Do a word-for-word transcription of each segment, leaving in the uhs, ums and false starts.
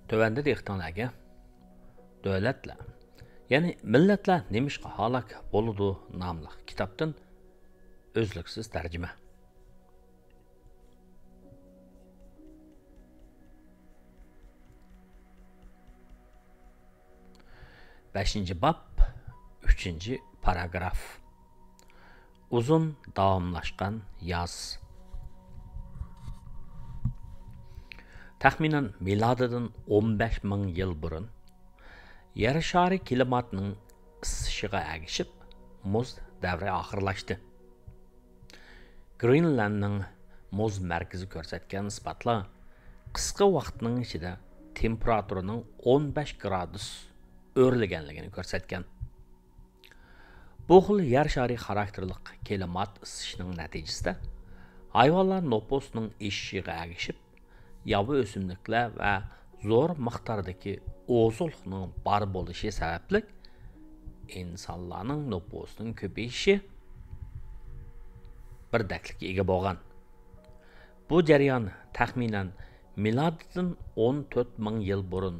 تۆۋەندە دىققىتىڭلارگە دۆلەتلەر، يەنى مىللەتلەر نېمىشقا ھالاك بولىدۇ ناملىق كىتابتىن ئۈزلۈكسىز تەرجىمە. بەشىنچى باب، ئۈچىنچى پاراگراف. ئۇزۇن داۋاملاشقان ياز. تەخمىنەن مىلادىدىن ئون بەش مىڭ يىل بۇرۇن، يەر شارى كىلىماتنىڭ ئىسسىشىغا ئەگىشىپ، مۇز دەۋرى ئاخىرلاشتى. گرېنلاندنىڭ مۇز مەركىزى كۆرسەتكەن ئىسپاتلار قىسقا ۋاقىتنىڭ ئىچىدە تېمپېراتۇرىنىڭ ئون بەش گرادۇس ئۆرلىگەنلىكىنى كۆرسەتكەن. بۇ خىل يەر شارى خاراكتېرلىق كىلىمات ئىسسىشىنىڭ نەتىجىسىدە، ھايۋانلار نوپۇسىنىڭ ئېشىشىغا ئەگىشىپ، ياۋا ئۆسۈملۈكلەر ۋە زور مىقداردىكى ئوزۇقلۇقنىڭ بار بولۇشى سەۋەبلىك، ئىنسانلارنىڭ نوپۇسىنىڭ كۆپىيىشى بىردەكلىككە ئىگە بولغان. بۇ جەريان تەخمىنەن مىلادىدىن ئون تۆت مىڭ يىل بۇرۇن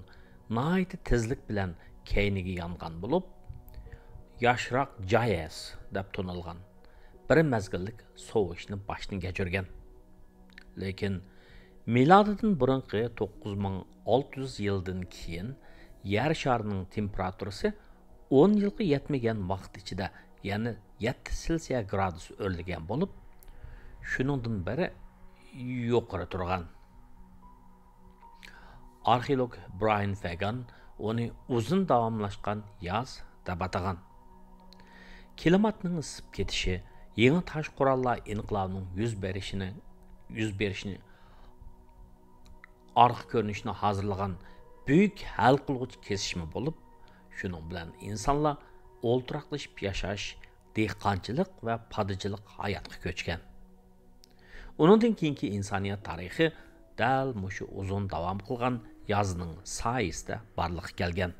ناھايىتى تېزلىك بىلەن كەينىگە يانغان بولۇپ، ياشراق جايەس دەپ تونۇلغان بىر مەزگىللىك سوۋۇشنى باشتىن كەچۈرگەن. لېكىن مىلادىدىن بۇرۇنقى توققۇز مىڭ ئالتە يۈز يىلدىن كېيىن يەر شارىنىڭ تېمپېراتۇرىسى ئون يىلغا يەتمىگەن ۋاقىت ئىچىدە يەنە يەتتە سېلسىيە گرادۇس ئۆرلىگەن بولۇپ، شۇنىڭدىن بېرى يۇقىرى تۇرغان. ئارخېئولوگ برايان فېگان ئۇنى ئۇزۇن داۋاملاشقان ياز دەپ ئاتىغان. كىلىماتنىڭ ئىسسىپ كېتىشى يېڭى تاش قوراللار ئىنقىلابىنىڭ يۈز بېرىشىنى، يۈز بېرىشىنى ئارقا كۆرۈنۈشىنى ھازىرلىغان بۈيۈك ھەل قىلغۇچ كېسىشمە بولۇپ، شۇنىڭ بىلەن ئىنسانلار ئولتۇراقلىشىپ ياشاش، دېھقانچىلىق ۋە پادىچىلىق ھاياتقا كۆچكەن. ئۇنىڭدىن كېيىنكى ئىنسانىيەت تارىخى دەل مۇشۇ ئۇزۇن داۋام قىلغان يازنىڭ سايىسىدە بارلىققا كەلگەن.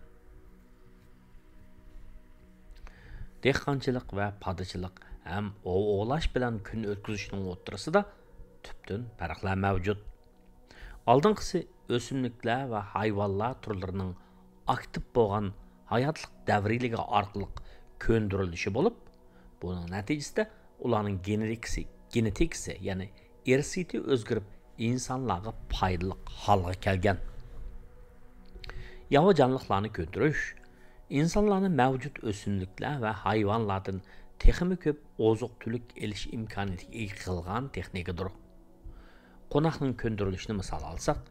دېھقانچىلىق ۋە پادىچىلىق ھەم ئوۋ ئوۋلاش بىلەن كۈن ئۆتكۈزۈشنىڭ ئوتتۇرىسىدا تۈپتىن پەرقلەر مەۋجۇت. ئالدىنقىسى ئۆسۈملۈكلەر ۋە ھايۋانلار تۈرلىرىنىڭ ئاكتىپ بولغان ھاياتلىق دەۋرىيلىكى ئارقىلىق كۆندۈرۈلۈشى بولۇپ، بۇنىڭ نەتىجىسىدە ئۇلارنىڭ گېنېتىكىسى، گېنېتىكىسى، يەنى ئىرسىيىتى ئۆزگىرىپ، ئىنسانلارغا پايدىلىق ھالغا كەلگەن. ياۋا جانلىقلارنى كۆندۈرۈش ئىنسانلارنى مەۋجۇت ئۆسۈملۈكلەر ۋە ھايۋانلاردىن تېخىمۇ كۆپ ئوزۇق-تۈلۈك ئېلىش ئىمكانىيىتىگە ئىگە قىلغان تېخنىكىدۇر. قوناقنىڭ كۆندۈرۈلۈشىنى مىسال ئالساق،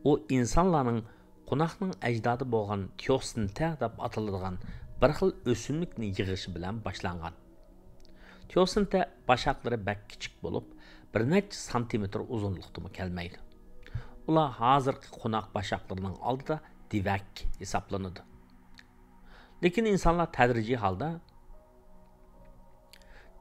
ئۇ ئىنسانلارنىڭ قوناقنىڭ ئەجدادى بولغان تيوسىنتە دەپ ئاتىلىدىغان بىر خىل ئۆسۈملۈكنى يىغىشى بىلەن باشلانغان. تيوسىنتە باشاقلىرى بەك كىچىك بولۇپ، بىر نەچچە سانتىمېتىر ئۇزۇنلۇقتىمۇ كەلمەيدۇ. ئۇلار ھازىرقى قوناق باشاقلىرىنىڭ ئالدىدا دېۋەك ھېسابلىنىدۇ. لېكىن ئىنسانلار تەدرىجىي ھالدا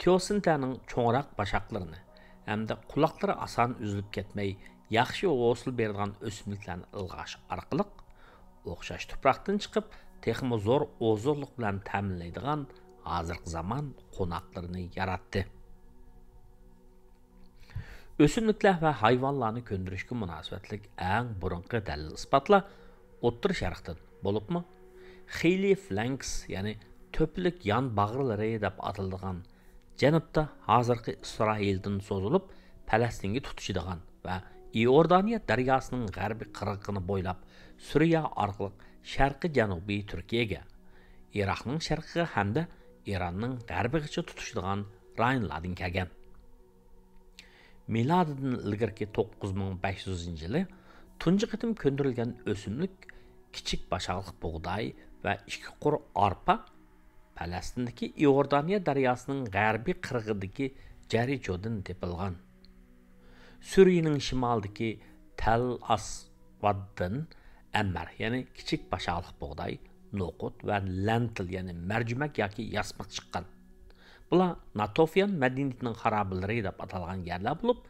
تيوسىنتەنىڭ چوڭراق باشاقلىرىنى ھەمدە قۇلاقلىرى ئاسان ئۈزۈلۈپ كەتمەي، ياخشى ھوسۇل بېرىدىغان ئۆسۈملۈكلەرنى ئىلغاش ئارقىلىق، ئوخشاش تۇپراقتىن چىقىپ، تېخىمۇ زور ئوزۇقلۇق بىلەن تەمىنلەيدىغان ھازىرقى زامان قوناقلىرىنى ياراتتى. ئۆسۈملۈكلەر ۋە ھايۋانلارنى كۆندۈرۈشكە مۇناسىۋەتلىك ئەڭ بۇرۇنقى دەلىل-ئىسپاتلار ئوتتۇرا شەرقتىن، بولۇپمۇ خىلى فلەنكس، يەنى تۆپىلىك يان باغرىلىرى دەپ ئاتىلىدىغان، جەنۇبتا ھازىرقى ئىسرائىلدىن سوزۇلۇپ، پەلەستىنگە تۇتىشىدىغان ۋە ئىئوردانىيە دەرياسىنىڭ غەربىي قىرغىقىنى بويلاپ، سۈرىيە ئارقىلىق شەرقىي جەنۇبىي تۈركىيەگە، ئىراقنىڭ شەرقىگە ھەمدە ئىراننىڭ غەربىغىچە تۇتىشىدىغان رايونلاردىن كەلگەن. مىلادىدىن ئىلگىرىكى توققۇز مىڭ بەش يۈزىنچى يىلى تۇنجى قېتىم كۆندۈرۈلگەن ئۆسۈملۈك، كىچىك باشاقلىق بۇغداي ۋە ئىككى قۇر ئارپا پەلەستىندىكى ئىئوردانىيە دەرياسىنىڭ غەربىي قىرغىقىدىكى جەرىچودىن تېپىلغان. سۈرىيىنىڭ شىمالىدىكى تەل ئاسۋادتىن ئەممەر، يەنى كىچىك باشاقلىق بۇغداي، نوقۇت ۋە لەنتىل، يەنى مەرجىمەك ياكى ياسمىق چىققان. بۇلار ناتوفيان مەدەنىيىتىنىڭ خارابىلىرى دەپ ئاتالغان يەرلەر بولۇپ،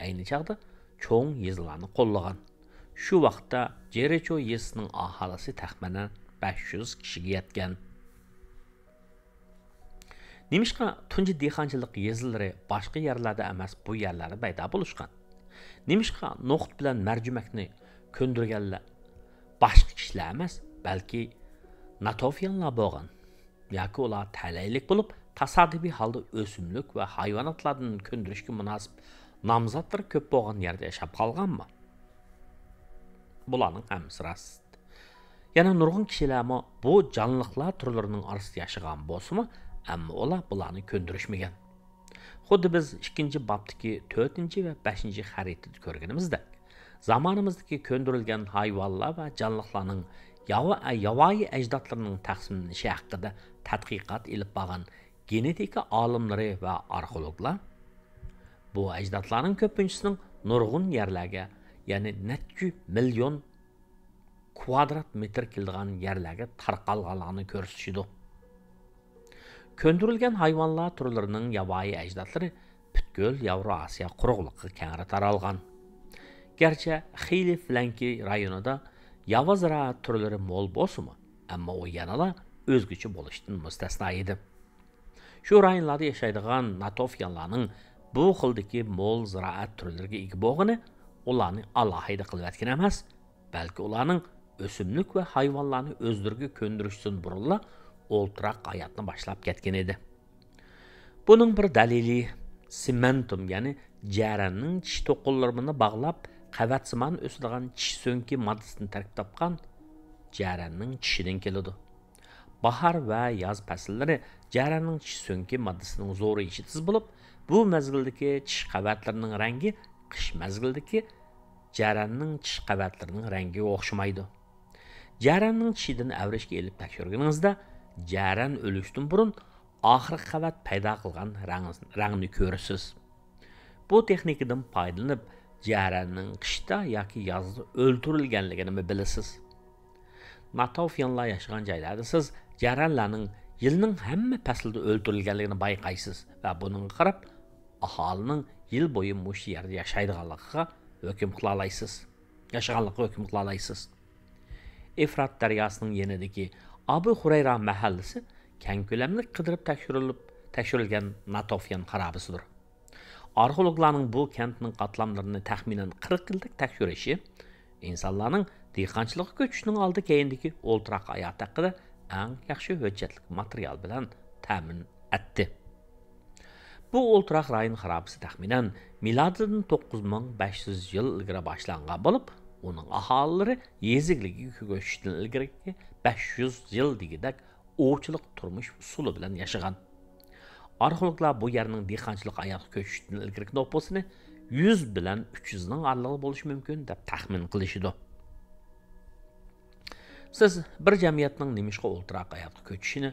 ئەينى چاغدا چوڭ يېزىلارنى قوللىغان. شۇ ۋاقىتتا جېرىچو يېزىسىنىڭ ئاھالىسى تەخمىنەن بەش يۈز كىشىگە يەتكەن. نېمىشقا تۇنجى دېھقانچىلىق يېزىلىرى باشقا يەرلەردە ئەمەس، بۇ يەرلەردە پەيدا بولۇشقان؟ نېمىشقا نوقۇت بىلەن مەرجىمەكنى كۆندۈرگەنلەر، باشقا كىشىلەر ئەمەس، بەلكى ناتوفيانلار بولغان. ياكى ئۇلار تەلەيلىك بولۇپ، تاسادىپىي ھالدا ئۆسۈملۈك ۋە ھايۋاناتلاردىن كۆندۈرۈشكە مۇناسىپ نامزاتلىرى كۆپ بولغان يەردە ياشاپ قالغانمۇ؟ بۇلارنىڭ ھەممىسى راست. يەنە نۇرغۇن كىشىلەرمۇ بۇ جانلىقلار تۈرلىرىنىڭ ئارىسىدا ياشىغان بولسىمۇ، ئەمما ئۇلار بۇلارنى كۆندۈرۈشمىگەن. خۇددى بىز ئىككىنچى بابتىكى تۆتىنچى ۋە بەشىنچى خەرىتىدە كۆرگىنىمىزدەك، زامانىمىزدىكى كۆندۈرۈلگەن ھايۋانلار ۋە جانلىقلارنىڭ ياۋا-، ياۋايى ئەجدادلىرىنىڭ تەقسىملىنىشى ھەققىدە تەتقىقات ئېلىپ بارغان گېنېتىكا ئالىملىرى ۋە ئارخېئولوگلار بۇ ئەجدادلارنىڭ كۆپىنچىسىنىڭ نۇرغۇن يەرلەرگە، يەنى نەچچە مىليون كۋادرات مېتىر كېلىدىغان يەرلەرگە تارقالغانلىقىنى كۆرسىتىشىدۇ. كۆندۈرۈلگەن ھايۋانلار تۈرلىرىنىڭ ياۋايى ئەجدادلىرى پۈتكۈل ياۋرو ئاسىيا قۇرۇقلۇقىغا كەڭرى تارالغان. گەرچە خىلى فلەنكى رايونىدا ياۋا زىرائەت تۈرلىرى مول بولسىمۇ، ئەمما ئۇ يەنىلا ئۆزگىچە بولۇشتىن مۇستەسنا ئىدى. شۇ رايونلاردا ياشايدىغان ناتوفيانلارنىڭ بۇ خىلدىكى مول زىرائەت تۈرلىرىگە ئىگە بولغىنى ئۇلارنى ئالاھىدە قىلىۋەتكەن ئەمەس، بەلكى ئۇلارنىڭ ئۆسۈملۈك ۋە ھايۋانلارنى ئۆزلىرىگە كۆندۈرۈشتىن بۇرۇنلا ئولتۇراق ھاياتنى باشلاپ كەتكەن ئىدى. بۇنىڭ بىر دەلىلى سېمېنتۇم، يەنى جەرەننىڭ چىش توقۇلىرىنى باغلاپ، قەۋەتسىمان ئۆسىدىغان چىش سۆڭىكى ماددىسىدىن تەركىب تاپقان جەرەننىڭ چىشىدىن كېلىدۇ. باھار ۋە ياز پەسىللىرى جەرەننىڭ چىش سۆڭىكى ماددىسىنىڭ زورىيىشى تېز بولۇپ، بۇ مەزگىلدىكى چىش قەۋەتلىرىنىڭ رەڭگى قىش مەزگىلدىكى جەرەننىڭ چىش قەۋەتلىرىنىڭ رەڭگىگە ئوخشىمايدۇ. جەرەننىڭ چىشىدىن ئەۋرىشكە ئېلىپ تەكشۈرگىنىڭىزدە، جەرەن ئۆلۈشتىن بۇرۇن ئاخىرقى قەۋەت پەيدا قىلغان رەڭ-، رەڭنى كۆرىسىز. بۇ تېخنىكىدىن پايدىلىنىپ، جەرەننىڭ قىشتا ياكى يازدا ئۆلتۈرۈلگەنلىكىنىمۇ بىلىسىز. ناتوفيانلار ياشىغان جايلاردا سىز جەرەنلەرنىڭ يىلنىڭ ھەممە پەسلىدە ئۆلتۈرۈلگەنلىكىنى بايقايسىز ۋە بۇنىڭغا قاراپ، ئاھالىنىڭ يىل بويى مۇشۇ يەردە ياشايدىغانلىقىغا ھۆكۈم قىلالايسىز. ياشىغانلىقىغا ھۆكۈم قىلالايسىز. ئېفرات دەرياسىنىڭ يېنىدىكى ئابۇ خۇرەيرا مەھەللىسى كەڭ كۆلەملىك قىدىرىپ تەكشۈرۈلۈپ، تەكشۈرۈلگەن ناتوفيان خارابىسىدۇر. ئارخېئولوگلارنىڭ بۇ كەنتنىڭ قاتلاملىرىنى تەخمىنەن قىرىق يىلدەك تەكشۈرۈشى ئىنسانلارنىڭ دېھقانچىلىققا كۆچۈشىنىڭ ئالدى كەينىدىكى ئولتۇراق ھاياتى ھەققىدە ئەڭ ياخشى ھۆججەتلىك ماتېرىيال بىلەن تەمىن ئەتتى. بۇ ئولتۇراق رايون خارابىسى تەخمىنەن مىلادىدىن توققۇز مىڭ بەش يۈز يىل ئىلگىرى باشلانغان بولۇپ، ئۇنىڭ ئاھالىلىرى يېزا ئىگىلىكىگە كۆچۈشتىن ئىلگىرىكى بەش يۈز يىل دېگۈدەك ئوۋچىلىق تۇرمۇش ئۇسۇلى بىلەن ياشىغان. ئارخېئولوگلار بۇ يەرنىڭ دېھقانچىلىق ھاياتقا كۆچۈشتىن ئىلگىرىكى نوپۇسىنى يۈز بىلەن ئۈچ يۈزنىڭ ئارىلىقىدا بولۇشى مۇمكىن دەپ تەخمىن قىلىشىدۇ. سىز بىر جەمئىيەتنىڭ نېمىشقا ئولتۇراق ھاياتقا كۆچۈشىنى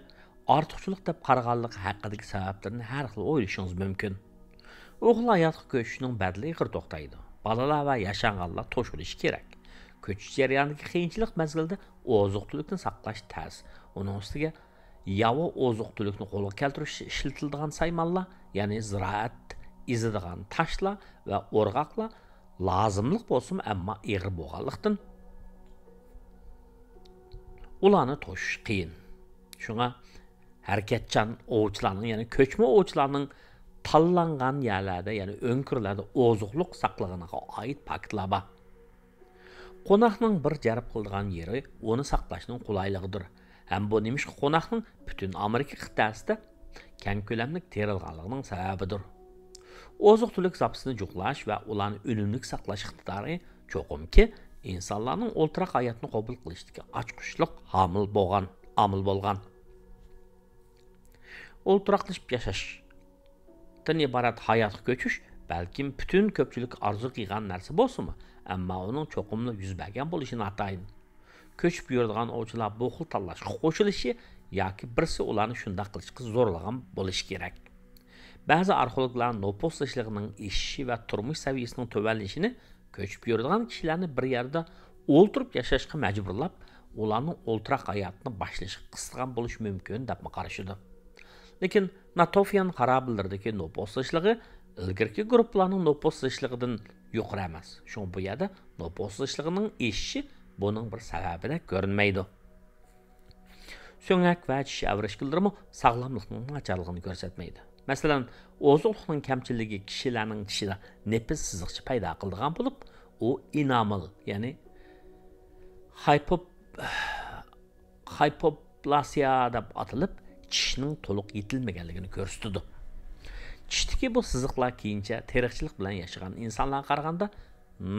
ئارتۇقچىلىق دەپ قارىغانلىقى ھەققىدىكى سەۋەبلىرىنى ھەر خىل ئويلىشىڭىز مۇمكىن. ئۇ خىل ھاياتقا كۆچۈشنىڭ بەدىلى ئېغىر توختايدۇ. بالىلار ۋە ياشانغانلار توشۇلۇشى كېرەك. كۆچۈش جەريانىدىكى قىيىنچىلىق مەزگىلىدە ئوزۇق-تۈلۈكنى ساقلاش تەس. ئۇنىڭ ئۈستىگە ياۋا ئوزۇق-تۈلۈكنى قولغا كەلتۈرۈش ئىشلىتىلىدىغان سايمانلار، يەنى زىرائەت ئېزىدىغان تاشلار ۋە ئورغاقلار لازىملىق بولسىمۇ، ئەمما ئېغىر بولغانلىقتىن، ئۇلارنى توشۇش قىيىن. شۇڭا ھەرىكەتچان ئوۋچىلارنىڭ، يەنى كۆچمە ئوۋچىلارنىڭ تاللانغان يەرلەردە، يەنى ئۆڭكۈرلەردە ئوزۇقلۇق ساقلىغىنىغا ئائىت پاكىتلار بار. قوناقنىڭ بىر جەلپ قىلىدىغان يېرى ئۇنى ساقلاشنىڭ قولايلىقىدۇر. ھەم بۇ نېمىشقا قوناقنىڭ پۈتۈن ئامېرىكا قىتئەسىدە كەڭ كۆلەملىك تېرىلغانلىقىنىڭ سەۋەبىدۇر. ئوزۇق-تۈلۈك زاپىسىنى جۇغلاش ۋە ئۇلارنى ئۈنۈملۈك ساقلاش ئىقتىدارى چوقۇمكى ئىنسانلارنىڭ ئولتۇراق ھاياتنى قوبۇل قىلىشتىكى ئاچقۇچلۇق ھامىل بولغان، ئامىل بولغان. ئولتۇراقلىشىپ ياشاشتىن ئىبارەت ھاياتقا كۆچۈش بەلكىم پۈتۈن كۆپچىلىك ئارزۇ قىلغان نەرسە بولسىمۇ، ئەمما ئۇنىڭ چوقۇملا يۈز بەرگەن بولۇشى ناتايىن. كۆچۈپ يۈرىدىغان ئوۋچىلار بۇ خىل تاللاشقا قوشۇلۇشى ياكى بىرسى ئۇلارنى شۇنداق قىلىشقا زورلىغان بولۇشى كېرەك. بەزى ئارخېئولوگلار نوپۇس زىچلىقىنىڭ ئېشىشى ۋە تۇرمۇش سەۋىيەسىنىڭ تۆۋەنلىشىنى كۆچۈپ يۈرىدىغان كىشىلەرنى بىر يەردە ئولتۇرۇپ ياشاشقا مەجبۇرلاپ، ئۇلارنىڭ ئولتۇراق ھاياتىنى باشلىشىغا قىستىغان بولۇشى مۇمكىن دەپمۇ قارىشىدۇ. لېكىن ناتوفيان خارابىلىرىدىكى نوپۇس زىچلىقى ئىلگىرىكى گۇرۇپپىلارنىڭ نوپۇس زىچلىقىدىن يۇقىرى ئەمەس. شۇڭا بۇ يەردە نوپۇس زىچلىقىنىڭ ئېشىشى بۇنىڭ بىر سەۋەبىدەك كۆرۈنمەيدۇ. سۆڭەك ۋە چىش ئەۋرىشكىلىرىمۇ ساغلاملىقنىڭ ناچارلىقىنى كۆرسەتمەيدۇ. مەسىلەن، ئوزۇقلۇقنىڭ كەمچىللىكى كىشىلەرنىڭ چىشىدا نېپىز سىزىقچە پەيدا قىلىدىغان بولۇپ، ئۇ ئېنامېل، يەنى خايپوپ-، خايپوپلاسىيا دەپ ئاتىلىپ، چىشنىڭ تولۇق يېتىلمىگەنلىكىنى كۆرسىتىدۇ. چىشتىكى بۇ سىزىقلار كېيىنچە تېرىقچىلىق بىلەن ياشىغان ئىنسانلارغا قارىغاندا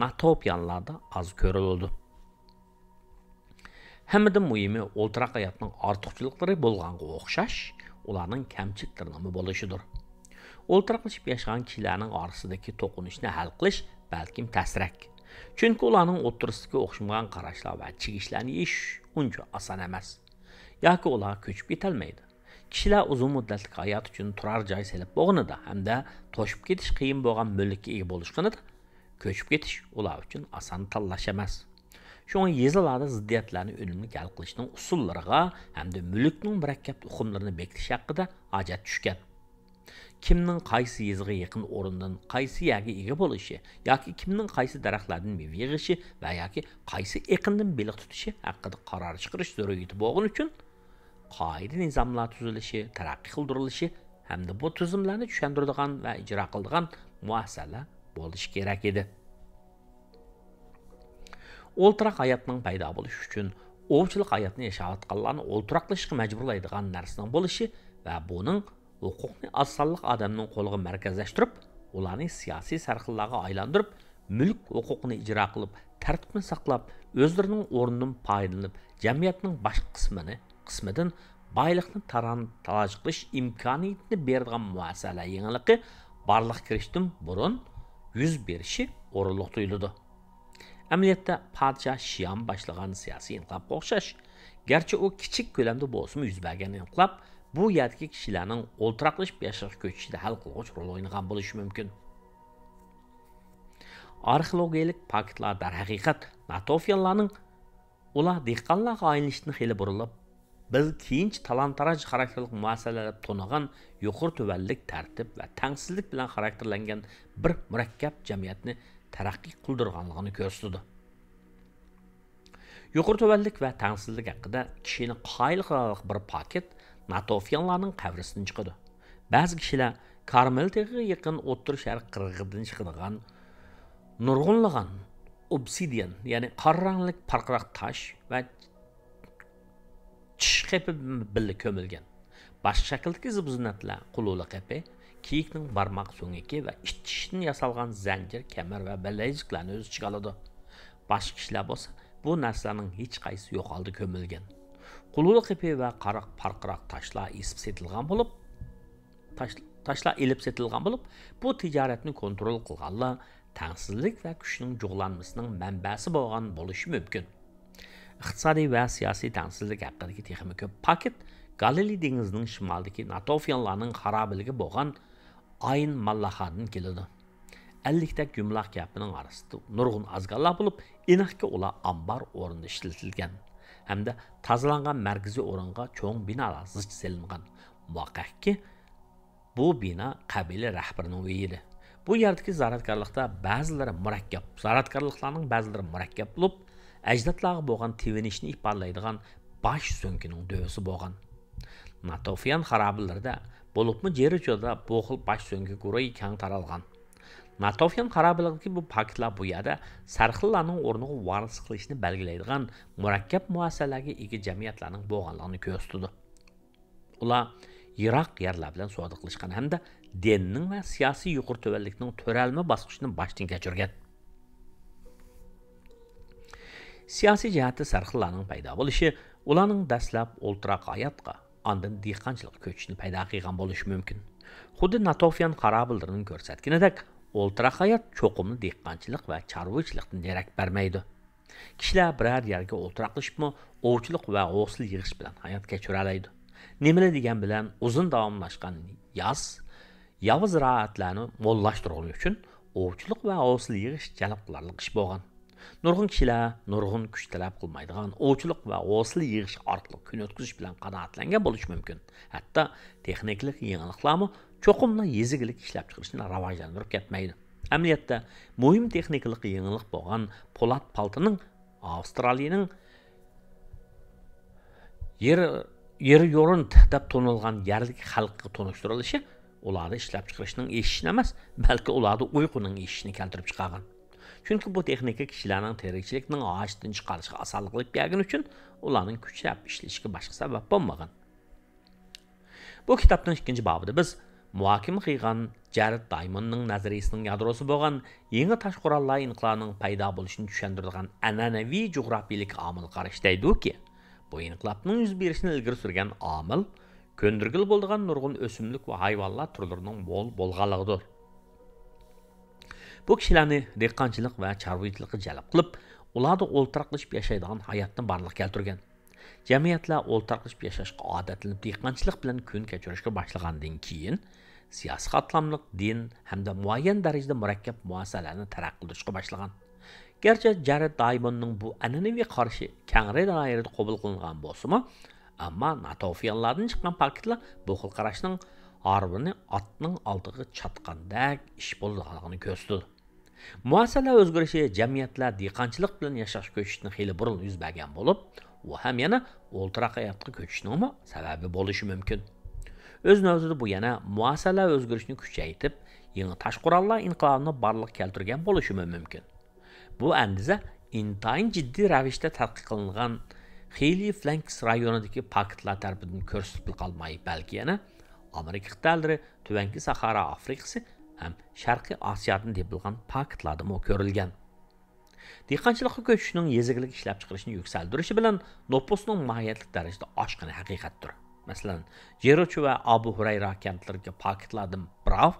ناتوپىيانلاردا ئاز كۆرۈلىدۇ. ھەممىدىن مۇھىمى، ئولتۇراق ھاياتنىڭ ئارتۇقچىلىقلىرى بولغانغا ئوخشاش، ئۇلارنىڭ كەمچىلىكلىرىنىڭمۇ بولۇشىدۇر. ئولتۇراقلىشىپ ياشىغان كىشىلەرنىڭ ئارىسىدىكى توقۇنۇشنى ھەل قىلىش بەلكىم تەسرەك. چۈنكى ئۇلارنىڭ ئوتتۇرىسىدىكى ئوخشىمىغان قاراشلار ۋە چىگىشلەرنى يېشىش ئۇنچە ئاسان ئەمەس. ياكى ئۇلار كۆچۈپ كېتەلمەيدۇ. كىشىلەر ئۇزۇن مۇددەتلىك ھايات ئۈچۈن تۇرار جاي سېلىپ بولغىنىدا ھەمدە توشۇپ كېتىش قىيىن بولغان مۈلۈككە ئىگە بولۇشقىنىدا، كۆچۈپ كېتىش ئۇلار ئۈچۈن ئاسان تاللاش ئەمەس. شۇڭا يېزىلاردا زىددىيەتلەرنى ئۈنۈملۈك ھەل قىلىشنىڭ ئۇسۇللىرىغا ھەمدە مۈلۈكنىڭ مۇرەككەپ ئۇقۇملىرىنى بېكىتىش ھەققىدە ھاجەت چۈشكەن. كىمنىڭ قايسى يېزىغا يېقىن ئورۇندىن قايسى يەرگە ئىگە بولۇشى ياكى كىمنىڭ قايسى دەرەخلەردىن مېۋە يىغىشى ۋە ياكى قايسى ئېقىندىن بېلىق تۇتۇشى ھەققىدە قارار چىقىرىش زۆرۈرىيىتى بولغىنى ئۈچۈن، قائىدە-نىزاملار تۈزۈلۈشى، تەرەققىي قىلدۇرۇلۇشى ھەمدە بۇ تۈزۈملەرنى چۈشەندۈرىدىغان ۋە ئىجرا قىلىدىغان مۇئەسسەلەر بولۇشى كېرەك ئىدى. ئولتۇراق ھاياتنىڭ پەيدا بولۇشى ئۈچۈن ئوۋچىلىق ھاياتىنى ياشاۋاتقانلارنى ئولتۇراقلىشىشقا مەجبۇرلايدىغان نەرسىنىڭ بولۇشى ۋە بۇنىڭ ھوقۇقنى ئاز سانلىق ئادەمنىڭ قولىغا مەركەزلەشتۈرۈپ، ئۇلارنى سىياسىي سەرخىللارغا ئايلاندۇرۇپ، مۈلۈك ھوقۇقىنى ئىجرا قىلىپ، تەرتىپنى ساقلاپ، ئۆزلىرىنىڭ ئورنىدىن پايدىلىنىپ، جەمئىيەتنىڭ باشقا قىسمىنى، قىسمىدىن بايلىقنى تاران-تاراج قىلىش ئىمكانىيىتىنى بېرىدىغان مۇئەسسەلەر يېڭىلىقى بارلىققا كېلىشتىن بۇرۇن يۈز بېرىشى ئورۇنلۇق تۇيۇلىدۇ. ئەمەلىيەتتە، پادىشاھ شيام باشلىغان سىياسىي ئىنقىلابقا ئوخشاش، گەرچە ئۇ كىچىك كۆلەمدە بولسىمۇ يۈز بەرگەن ئىنقىلاب، بۇ يەردىكى كىشىلەرنىڭ ئولتۇراقلىشىپ ياشاشقا كۆچۈشىدە ھەل قىلغۇچ رول ئوينىغان بولۇشى مۇمكىن. ئارخېئولوگىيەلىك پاكىتلار، دەرھەقىقەت، ناتوفيانلارنىڭ ئۇلار دېھقانلارغا ئايلىنىشتىن خېلى بۇرۇنلا، بىز كېيىنچە تالان-تاراج خاراكتېرلىق مۇئەسسەلەر دەپ تونۇغان يۇقىرى تۆۋەنلىك، تەرتىپ ۋە تەڭسىزلىك بىلەن خاراكتېرلەنگەن بىر مۇرەككەپ جەمئىيەتنى تەرەققىي قىلدۇرغانلىقىنى كۆرسىتىدۇ. يۇقىرى تۆۋەنلىك ۋە تەڭسىزلىك ھەققىدە كىشىنى قايىل قىلارلىق بىر پاكىت ناتوفيانلارنىڭ قەبرىسىدىن چىقىدۇ. بەزى كىشىلەر كارمېل تېغىغا يېقىن ئوتتۇرا شەرق قىرغىقىدىن چىقىدىغان نۇرغۇنلىغان ئوبسىدىيان، يەنى قارا رەڭلىك پارقىراق تاش ۋە چىش قېپى بىلەن بىللە كۆمۈلگەن. باشقا شەكىلدىكى زىبۇ-زىننەتلەر، قۇلۇلە قېپى، كېيىكنىڭ بارماق سۆڭىكى ۋە ئىت چىشىدىن ياسالغان زەنجىر، كەمەر ۋە بىلەيزۈكلەرنى ئۆز ئىچىگە ئالىدۇ. باشقا كىشىلەر بولسا بۇ نەرسىلەرنىڭ ھېچقايسىسى يوق ھالدا كۆمۈلگەن. قۇلۇلە قېپى ۋە قارا پارقىراق تاشلار ئېسىپ سېتىلغان بولۇپ، تاش-، تاشلار ئېلىپ سېتىلغان بولۇپ، بۇ تىجارەتنى كونترول قىلغانلار تەڭسىزلىك ۋە كۈچنىڭ جۇغلانمىسىنىڭ مەنبەسى بولغان بولۇشى مۇمكىن. ئىقتىسادىي ۋە سىياسىي تەڭسىزلىك ھەققىدىكى تېخىمۇ كۆپ پاكىت گالىلىي دېڭىزىنىڭ شىمالىدىكى ناتوفيانلارنىڭ خارابىلىكى بولغان ئاين ماللاخادىن كېلىدۇ. ئەللىكتەك يۇمىلاق كەپىنىڭ ئارىسىدا نۇرغۇن ئازگاللار بولۇپ، ئېنىقكى ئۇلار ئامبار ئورنىدا ئىشلىتىلگەن ھەمدە تازىلانغان مەركىزىي ئورۇنغا چوڭ بىنالار زىچ سېلىنغان. مۇۋەققەككى، بۇ بىنا قەبىلە رەھبىرىنىڭ ئۆيى ئىدى. بۇ يەردىكى زىرائەتكارلىقتا بەزىلىرى مۇرەككەپ، زىرائەتكارلىقلارنىڭ بەزىلىرى مۇرەككەپ بولۇپ، ئەجدادلارغا بولغان تىۋىنىشنى ئىپادىلەيدىغان باش سۆڭىكىنىڭ دۆۋىسى بولغان. ناتوفيان خارابىلىرىدە، بولۇپمۇ جېرۇچۇدا بۇ خىل باش سۆڭىكى گۇرۇھى كەڭ تارالغان. ناتوفيان خارابىلىرىدىكى بۇ پاكىتلار بۇ يەردە سەرخىللارنىڭ ئورنىغا ۋارىسلىق قىلىشنى بەلگىلەيدىغان مۇرەككەپ مۇئەسسەلەرگە ئىگە جەمئىيەتلەرنىڭ بولغانلىقىنى كۆرسىتىدۇ. ئۇلار يىراق يەرلەر بىلەن سودا قىلىشقان ھەمدە دىننىڭ ۋە سىياسىي يۇقىرى تۆۋەنلىكنىڭ تۆرەلمە باسقۇچىنى باشتىن كەچۈرگەن. سىياسىي جەھەتتە سەرخىللارنىڭ پەيدا بولۇشى ئۇلارنىڭ دەسلەپ ئولتۇراق ھاياتقا، ئاندىن دېھقانچىلىققا كۆچۈشىنى پەيدا قىلغان بولۇشى مۇمكىن. خۇددى ناتوفيان خارابىلىرىنىڭ كۆرسەتكىنىدەك، ئولتۇراق ھايات چوقۇملا دېھقانچىلىق ۋە چارۋىچىلىقتىن دېرەك بەرمەيدۇ. كىشىلەر بىرەر يەرگە ئولتۇراقلىشىپمۇ ئوۋچىلىق ۋە ھوسۇل يىغىش بىلەن ھايات كەچۈرەلەيدۇ. نېمىلا دېگەن بىلەن ئۇزۇن داۋاملاشقان ياز، ياۋا زىرائەتلەرنى موللاشتۇرغىنى ئۈچۈن ئوۋچىلىق ۋە ھوسۇل يىغىش جەلپ قىلارلىق ئىش بولغان. نۇرغۇن كىشىلەر نۇرغۇن كۈچ تەلەپ قىلمايدىغان ئوۋچىلىق ۋە ھوسۇل يىغىش ئارقىلىق كۈن ئۆتكۈزۈش بىلەن قانائەتلەنگەن بولۇشى مۇمكىن. ھەتتا تېخنىكىلىق يېڭىلىقلارمۇ چوقۇملا يېزا ئىگىلىك ئىشلەپچىقىرىشنى راۋاجلاندۇرۇپ كەتمەيدۇ. ئەمەلىيەتتە، مۇھىم تېخنىكىلىق يېڭىلىق بولغان پولات پالتىنىڭ ئاۋسترالىيىنىڭ يېر، يېريورنت دەپ تونۇلغان يەرلىك خەلققە تونۇشتۇرۇلۇشى ئۇلاردا ئىشلەپچىقىرىشنىڭ ئېشىشىنى ئەمەس، بەلكى ئۇلاردا ئۇيقۇنىڭ ئېشىشىنى كەلتۈرۈپ چىقارغان. چۈنكى بۇ تېخنىكا كىشىلەرنىڭ تىرىكچىلىكنىڭ ھاجىتىدىن چىقارىشىغا ئاسانلىق ئېلىپ كەلگىنى ئۈچۈن، ئۇلارنىڭ كۈچلەپ ئىشلىشىگە باشقا سەۋەب بولمىغان. بۇ كىتابنىڭ ئىككىنچى بابىدا بىز مۇھاكىمە قىلغان جەرېد دايموندنىڭ نەزەرىيىسىنىڭ يادروسى بولغان يېڭى تاش قوراللار ئىنقىلابىنىڭ پەيدا بولۇشىنى چۈشەندۈرىدىغان ئەنئەنىۋى جۇغراپىيىلىك ئامىلغا قارىشى دەيدۇكى، بۇ ئىنقىلابنىڭ يۈز بېرىشىنى ئىلگىرى سۈرگەن ئامىل كۆندۈرگىلى بولىدىغان نۇرغۇن ئۆسۈملۈك ۋە ھايۋانلار تۈرلىرىنىڭ مول بولغانلىقىدۇر. بۇ كىشىلەرنى دېھقانچىلىق ۋە چارۋىچىلىققا جەلپ قىلىپ، ئۇلاردا ئولتۇراقلىشىپ ياشايدىغان ھاياتنى بارلىققا كەلتۈرگەن. جەمئىيەتلەر ئولتۇراقلىشىپ ياشاشقا ئادەتلىنىپ، دېھقانچىلىق بىلەن كۈن كەچۈرۈشكە باشلىغاندىن كېيىن، سىياسىي قاتلاملىق، دىن ھەمدە مۇئەييەن دەرىجىدە مۇرەككەپ مۇئەسسەلەرنى تەرەققىي قىلدۇرۇشقا باشلىغان. گەرچە جەرېد دايموندنىڭ بۇ ئەنئەنىۋى قارىشى كەڭرى دائىرىدە قوبۇل قىلىنغان بولسىمۇ، ئەمما ناتوفىيانلاردىن چىققان پاكىتلار بۇ خىل قاراشنىڭ ھارۋىنى ئاتنىڭ ئالدىغا چاتقاندەك ئىش بولىدىغانلىقىنى كۆرسىتىدۇ. مۇئەسسەلەر ئۆزگىرىشى جەمئىيەتلەر دېھقانچىلىق بىلەن ياشاشقا كۆچۈشتىن خېلى بۇرۇن يۈز بەرگەن بولۇپ، ئۇ ھەم يەنە ئولتۇراق ھاياتقا كۆچۈشنىڭمۇ سەۋەبى بولۇشى مۇمكىن. ئۆز نۆۋىتىدە بۇ يەنە مۇئەسسەلەر ئۆزگىرىشىنى كۈچەيتىپ، يېڭى تاش قوراللار ئىنقىلابىنى بارلىققا كەلتۈرگەن بولۇشىمۇ مۇمكىن. بۇ ئەندىزە ئىنتايىن جىددىي رەۋىشتە تەتقىق قىلىنغان خېلى فلەنكس رايونىدىكى پاكىتلار تەرىپىدىن كۆرسىتىلىپ قالماي، بەلكى يەنە ئامېرىكا قىتئەلىرى، تۈۋەنكى ساھارا ئافرىقىسى ھەم شەرقىي ئاسىيادىن تېپىلغان پاكىتلاردىمۇ كۆرۈلگەن. دېھقانچىلىققا كۆچۈشنىڭ يېزا ئىگىلىك ئىشلەپچىقىرىشنى يۈكسەلدۈرۈشى بىلەن نوپۇسنىڭ ماھىيەتلىك دەرىجىدە ئاشقىنى ھەقىقەتتۇر. مەسىلەن، جېرۇچ ۋە ئابۇ ھۇرەيرا كەنتلىرىدىكى پاكىتلاردىن بىراۋ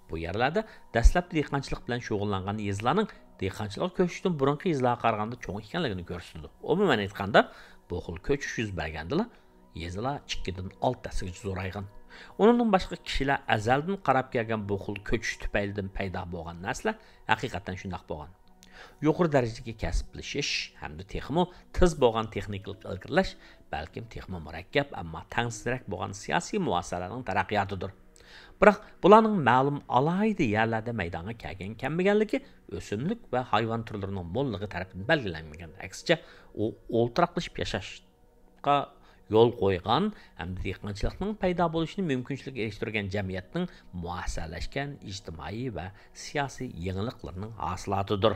بۇ يەرلەردە دەسلەپتە دېھقانچىلىق بىلەن شۇغۇللانغان يېزىلارنىڭ دېھقانچىلىققا كۆچۈشتىن بۇرۇنقى يېزىلارغا قارىغاندا چوڭ ئىكەنلىكىنى كۆرسىتىدۇ. ئومۇمەن ئېيتقاندا، بۇ خىل كۆچۈش يۈز بەرگەندىلا، يېزىلار ئىككىدىن ئالتە ھەسسىگىچە زورايغان. ئۇنىڭدىن باشقا، كىشىلەر ئەزەلدىن قاراپ كەلگەن بۇ خىل كۆچۈش تۈپەيلىدىن پەيدا بولغان نەرسىلەر ھەقىقەتەن شۇنداق بولغان. يۇقىرى دەرىجىدىكى كەسىپلىشىش ھەمدە تېخىمۇ تېز بولغان تېخنىكىلىق ئىلگىرىلەش بەلكىم تېخىمۇ مۇرەككەپ، ئەمما تەڭسىزرەك بولغان سىياسىي مۇئەسسەلەرنىڭ تەرەققىياتىدۇر. بىراق، بۇلارنىڭ مەلۇم ئالاھىدە يەرلەردە مەيدانغا كەلگەن-كەلمىگەنلىكى ئۆسۈملۈك ۋە ھايۋان تۈرلىرىنىڭ موللۇقى تەرىپىدىن بەلگىلەنمىگەن. ئەكسىچە، ئۇ ئولتۇراقلىشىپ ياشاش يول قويغان ھەمدە دېھقانچىلىقنىڭ پەيدا بولۇشىنى مۇمكىنچىلىككە ئېرىشتۈرگەن جەمئىيەتنىڭ مۇئەسسەلەشكەن ئىجتىمائىي ۋە سىياسىي يېڭىلىقلىرىنىڭ ھاسىلاتىدۇر.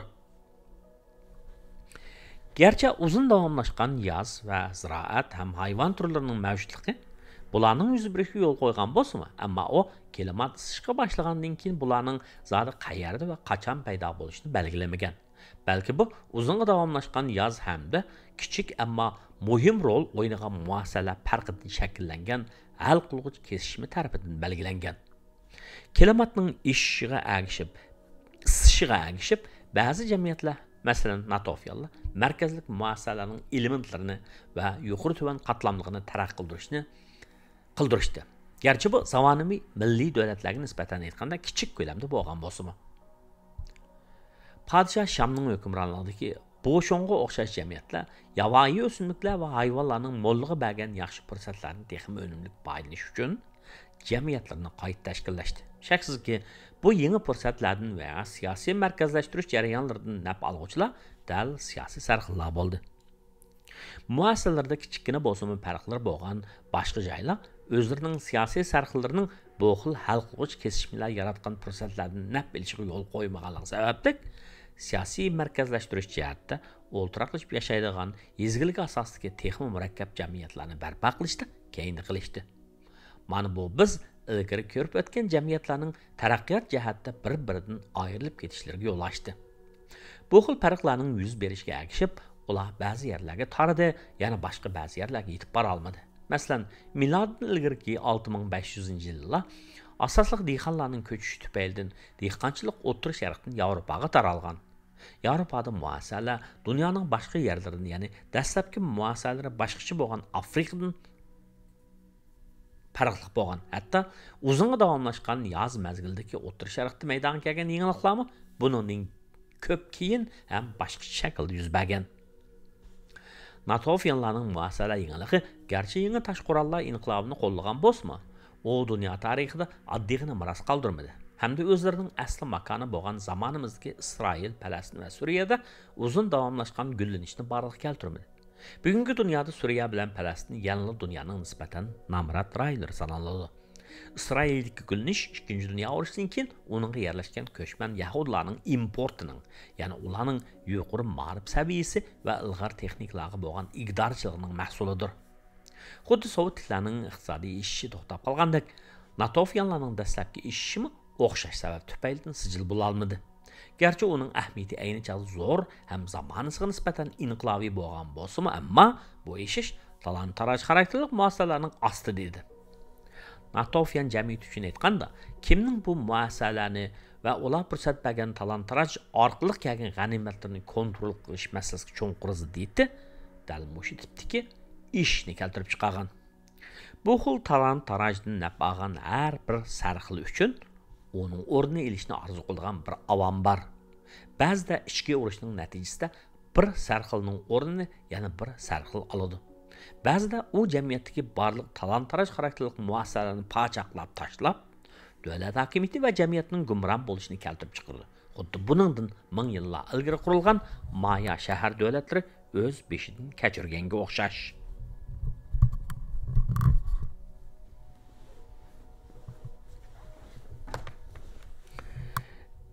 گەرچە ئۇزۇن داۋاملاشقان ياز ۋە زىرائەت ھەم ھايۋان تۈرلىرىنىڭ مەۋجۇتلۇقى بۇلارنىڭ يۈز بېرىشىگە يول قويغان بولسىمۇ، ئەمما ئۇ كىلىمات ئىسسىشقا باشلىغاندىن كېيىن بۇلارنىڭ زادى قەيەردە ۋە قاچان پەيدا بولۇشىنى بەلگىلىمىگەن. بەلكى بۇ ئۇزۇنغا داۋاملاشقان ياز ھەمدە كىچىك، ئەمما مۇھىم رول ئوينىغان مۇئەسسەلەر پەرقىدىن شەكىللەنگەن ھەل قىلغۇچ كېسىشمە تەرىپىدىن بەلگىلەنگەن. كىلىماتنىڭ ئېشىشىغا ئەگىشىپ، ئىسسىشىغا ئەگىشىپ، بەزى جەمئىيەتلەر، مەسىلەن، ناتوفىيانلار مەركەزلىك مۇئەسسەلەرنىڭ ئېلېمېنتلىرىنى ۋە يۇقىرى تۆۋەن قاتلاملىقىنى تەرەققىي قىلدۇرۇشنى قىلدۇرۇشتى. گەرچە بۇ زامانىۋى مىللىي دۆلەتلەرگە نىسبەتەن ئېيتقاندا كىچىك كۆلەمدە بولغان بولسىمۇ، پادىشاھ شامنىڭ ھۆكۈمرانلىقىدىكى بوشۇڭغا ئوخشاش جەمئىيەتلەر ياۋايى ئۆسۈملۈكلەر ۋە ھايۋانلارنىڭ موللىقى بەرگەن ياخشى پۇرسەتلەرنى تېخىمۇ ئۈنۈملۈك پايدىلىنىش ئۈچۈن جەمئىيەتلىرىنى قايتا تەشكىللەشتى. شەكسىزكى، بۇ يېڭى پۇرسەتلەردىن ۋە سىياسىي مەركەزلەشتۈرۈش جەريانلىرىدىن نەپ ئالغۇچىلار دەل سىياسىي سەرخىللار بولدى. مۇئەسسەلەردە كىچىككىنە بولسىمۇ پەرقلىرى بولغان باشقا جايلار ئۆزلىرىنىڭ سىياسىي سەرخىللىرىنىڭ بۇ خىل ھەل قىلغۇچ كېسىشمىلەر ياراتقان پۇرسەتلەردىن نەپ ئېلىشىغا يول قويمىغانلىقى سەۋەبلىك، سىياسىي مەركەزلەشتۈرۈش جەھەتتە ئولتۇراقلىشىپ ياشايدىغان يېزا ئىگىلىكى ئاساسىدىكى تېخىمۇ مۇرەككەپ جەمئىيەتلەرنى بەرپا قىلىشتا كەينىدە قېلىشتى. مانا بۇ بىز ئىلگىرى كۆرۈپ ئۆتكەن جەمئىيەتلەرنىڭ تەرەققىيات جەھەتتە بىر-بىرىدىن ئايرىلىپ كېتىشلىرىگە يول ئاچتى. بۇ خىل پەرقلەرنىڭ يۈز بېرىشىگە ئەگىشىپ، ئۇلار بەزى يەرلەرگە تارىدى، يەنە باشقا بەزى يەرلەرگە يېتىپ بارالمىدى. مەسىلەن، مىلادتىن ئىلگىرىكى ئالتە مىڭ بەش يۈزىنچى يىللار ئاساسلىق دېھقانلارنىڭ كۆچۈشى تۈپەيلىدىن دېھقانچىلىق ئوتتۇرا شەرقتىن ياۋروپاغا تارالغان. ياۋروپادا مۇئەسسەلەر دۇنيانىڭ باشقا يەرلىرىدىن، يەنى دەسلەپكى مۇئەسسەلىرى باشقىچە بولغان ئافرىقىدىن پەرقلىق بولغان. ھەتتا ئۇزۇنغا داۋاملاشقان ياز مەزگىلىدىكى ئوتتۇرا شەرقتە مەيدانغا كەلگەن يېڭىلىقلارمۇ بۇنىڭدىن كۆپ كېيىن ھەم باشقىچە شەكىلدە يۈز بەرگەن. ناتوفىيانلارنىڭ مۇئەسسەلەر يېڭىلىقى گەرچە يېڭى تاش قوراللار ئىنقىلابىنى قوللىغان بولسىمۇ، ئۇ دۇنيا تارىخىدا ئاددىيغىنە مىراس قالدۇرمىدى ھەمدە ئۆزلىرىنىڭ ئەسلى ماكانى بولغان زامانىمىزدىكى ئىسرائىل، پەلەستىن ۋە سۈرىيەدە ئۇزۇن داۋاملاشقان گۈللىنىشنى بارلىققا كەلتۈرمىدى. بۈگۈنكى دۇنيادا سۈرىيە بىلەن پەلەستىن يەنىلا دۇنيانىڭ نىسبەتەن نامرات رايونلىرى سانىلىدۇ. ئىسرائىلدىكى گۈللىنىش ئىككىنچى دۇنيا ئۇرۇشىدىن كېيىن ئۇنىڭغا يەرلەشكەن كۆچمەن يەھۇدىيلارنىڭ ئىمپورتىنىڭ، يەنى ئۇلارنىڭ يۇقىرى مائارىپ سەۋىيەسى ۋە ئىلغار تېخنىكىلارغا بولغان ئىگىدارچىلىقىنىڭ مەھسۇلىدۇر. خۇددى سوۋېتلىكلارنىڭ ئىقتىسادىي ئېشىشى توختاپ قالغاندەك، ناتوفىيانلارنىڭ دەسلەپكى ئېشىشىمۇ ئوخشاش سەۋەب تۈپەيلىدىن سىجىل بولالمىدى. گەرچە ئۇنىڭ ئەھمىيىتى ئەينى چاغدا زور ھەم زامانىسىغا نىسبەتەن ئىنقىلابىي بولغان بولسىمۇ، ئەمما بۇ ئېشىش تالان-تاراج خاراكتېرلىك مۇئەسسەلەرنىڭ ئاستىدا ئىدى. ناتوفىيان جەمئىيىتى ئۈچۈن ئېيتقاندا، كىمنىڭ بۇ مۇئەسسەلەرنى ۋە ئۇلار پۇرسەت بەرگەن تالان-تاراج ئارقىلىق كەلگەن غەنىيمەتلىرىنى كونترول قىلىش مەسىلىسىگە چوڭقۇر زىددىيىتى دەل مۇشۇ تىپتىكى ئېشىشنى كەلتۈرۈپ چىقارغان. بۇ خىل تالان-تاراجدىن نەپ ئالغان ھەر بىر سەرخىل ئۈچۈن ئۇنىڭ ئورنىنى ئېلىشنى ئارزۇ قىلىدىغان بىر ئاۋام بار. بەزىدە ئىچكى ئۇرۇشنىڭ نەتىجىسىدە بىر سەرخىلنىڭ ئورنىنى يەنە بىر سەرخىل ئالىدۇ. بەزىدە ئۇ جەمئىيەتتىكى بارلىق تالان-تاراج خاراكتېرلىق مۇئەسسەلەرنى پاچاقلاپ تاشلاپ، دۆلەت ھاكىمىيىتى ۋە جەمئىيەتنىڭ گۇمران بولۇشىنى كەلتۈرۈپ چىقىرىدۇ. خۇددى بۇنىڭدىن مىڭ يىللار ئىلگىرى قۇرۇلغان مايا شەھەر دۆلەتلىرى ئۆز بېشىدىن كەچۈرگەنگە ئوخشاش.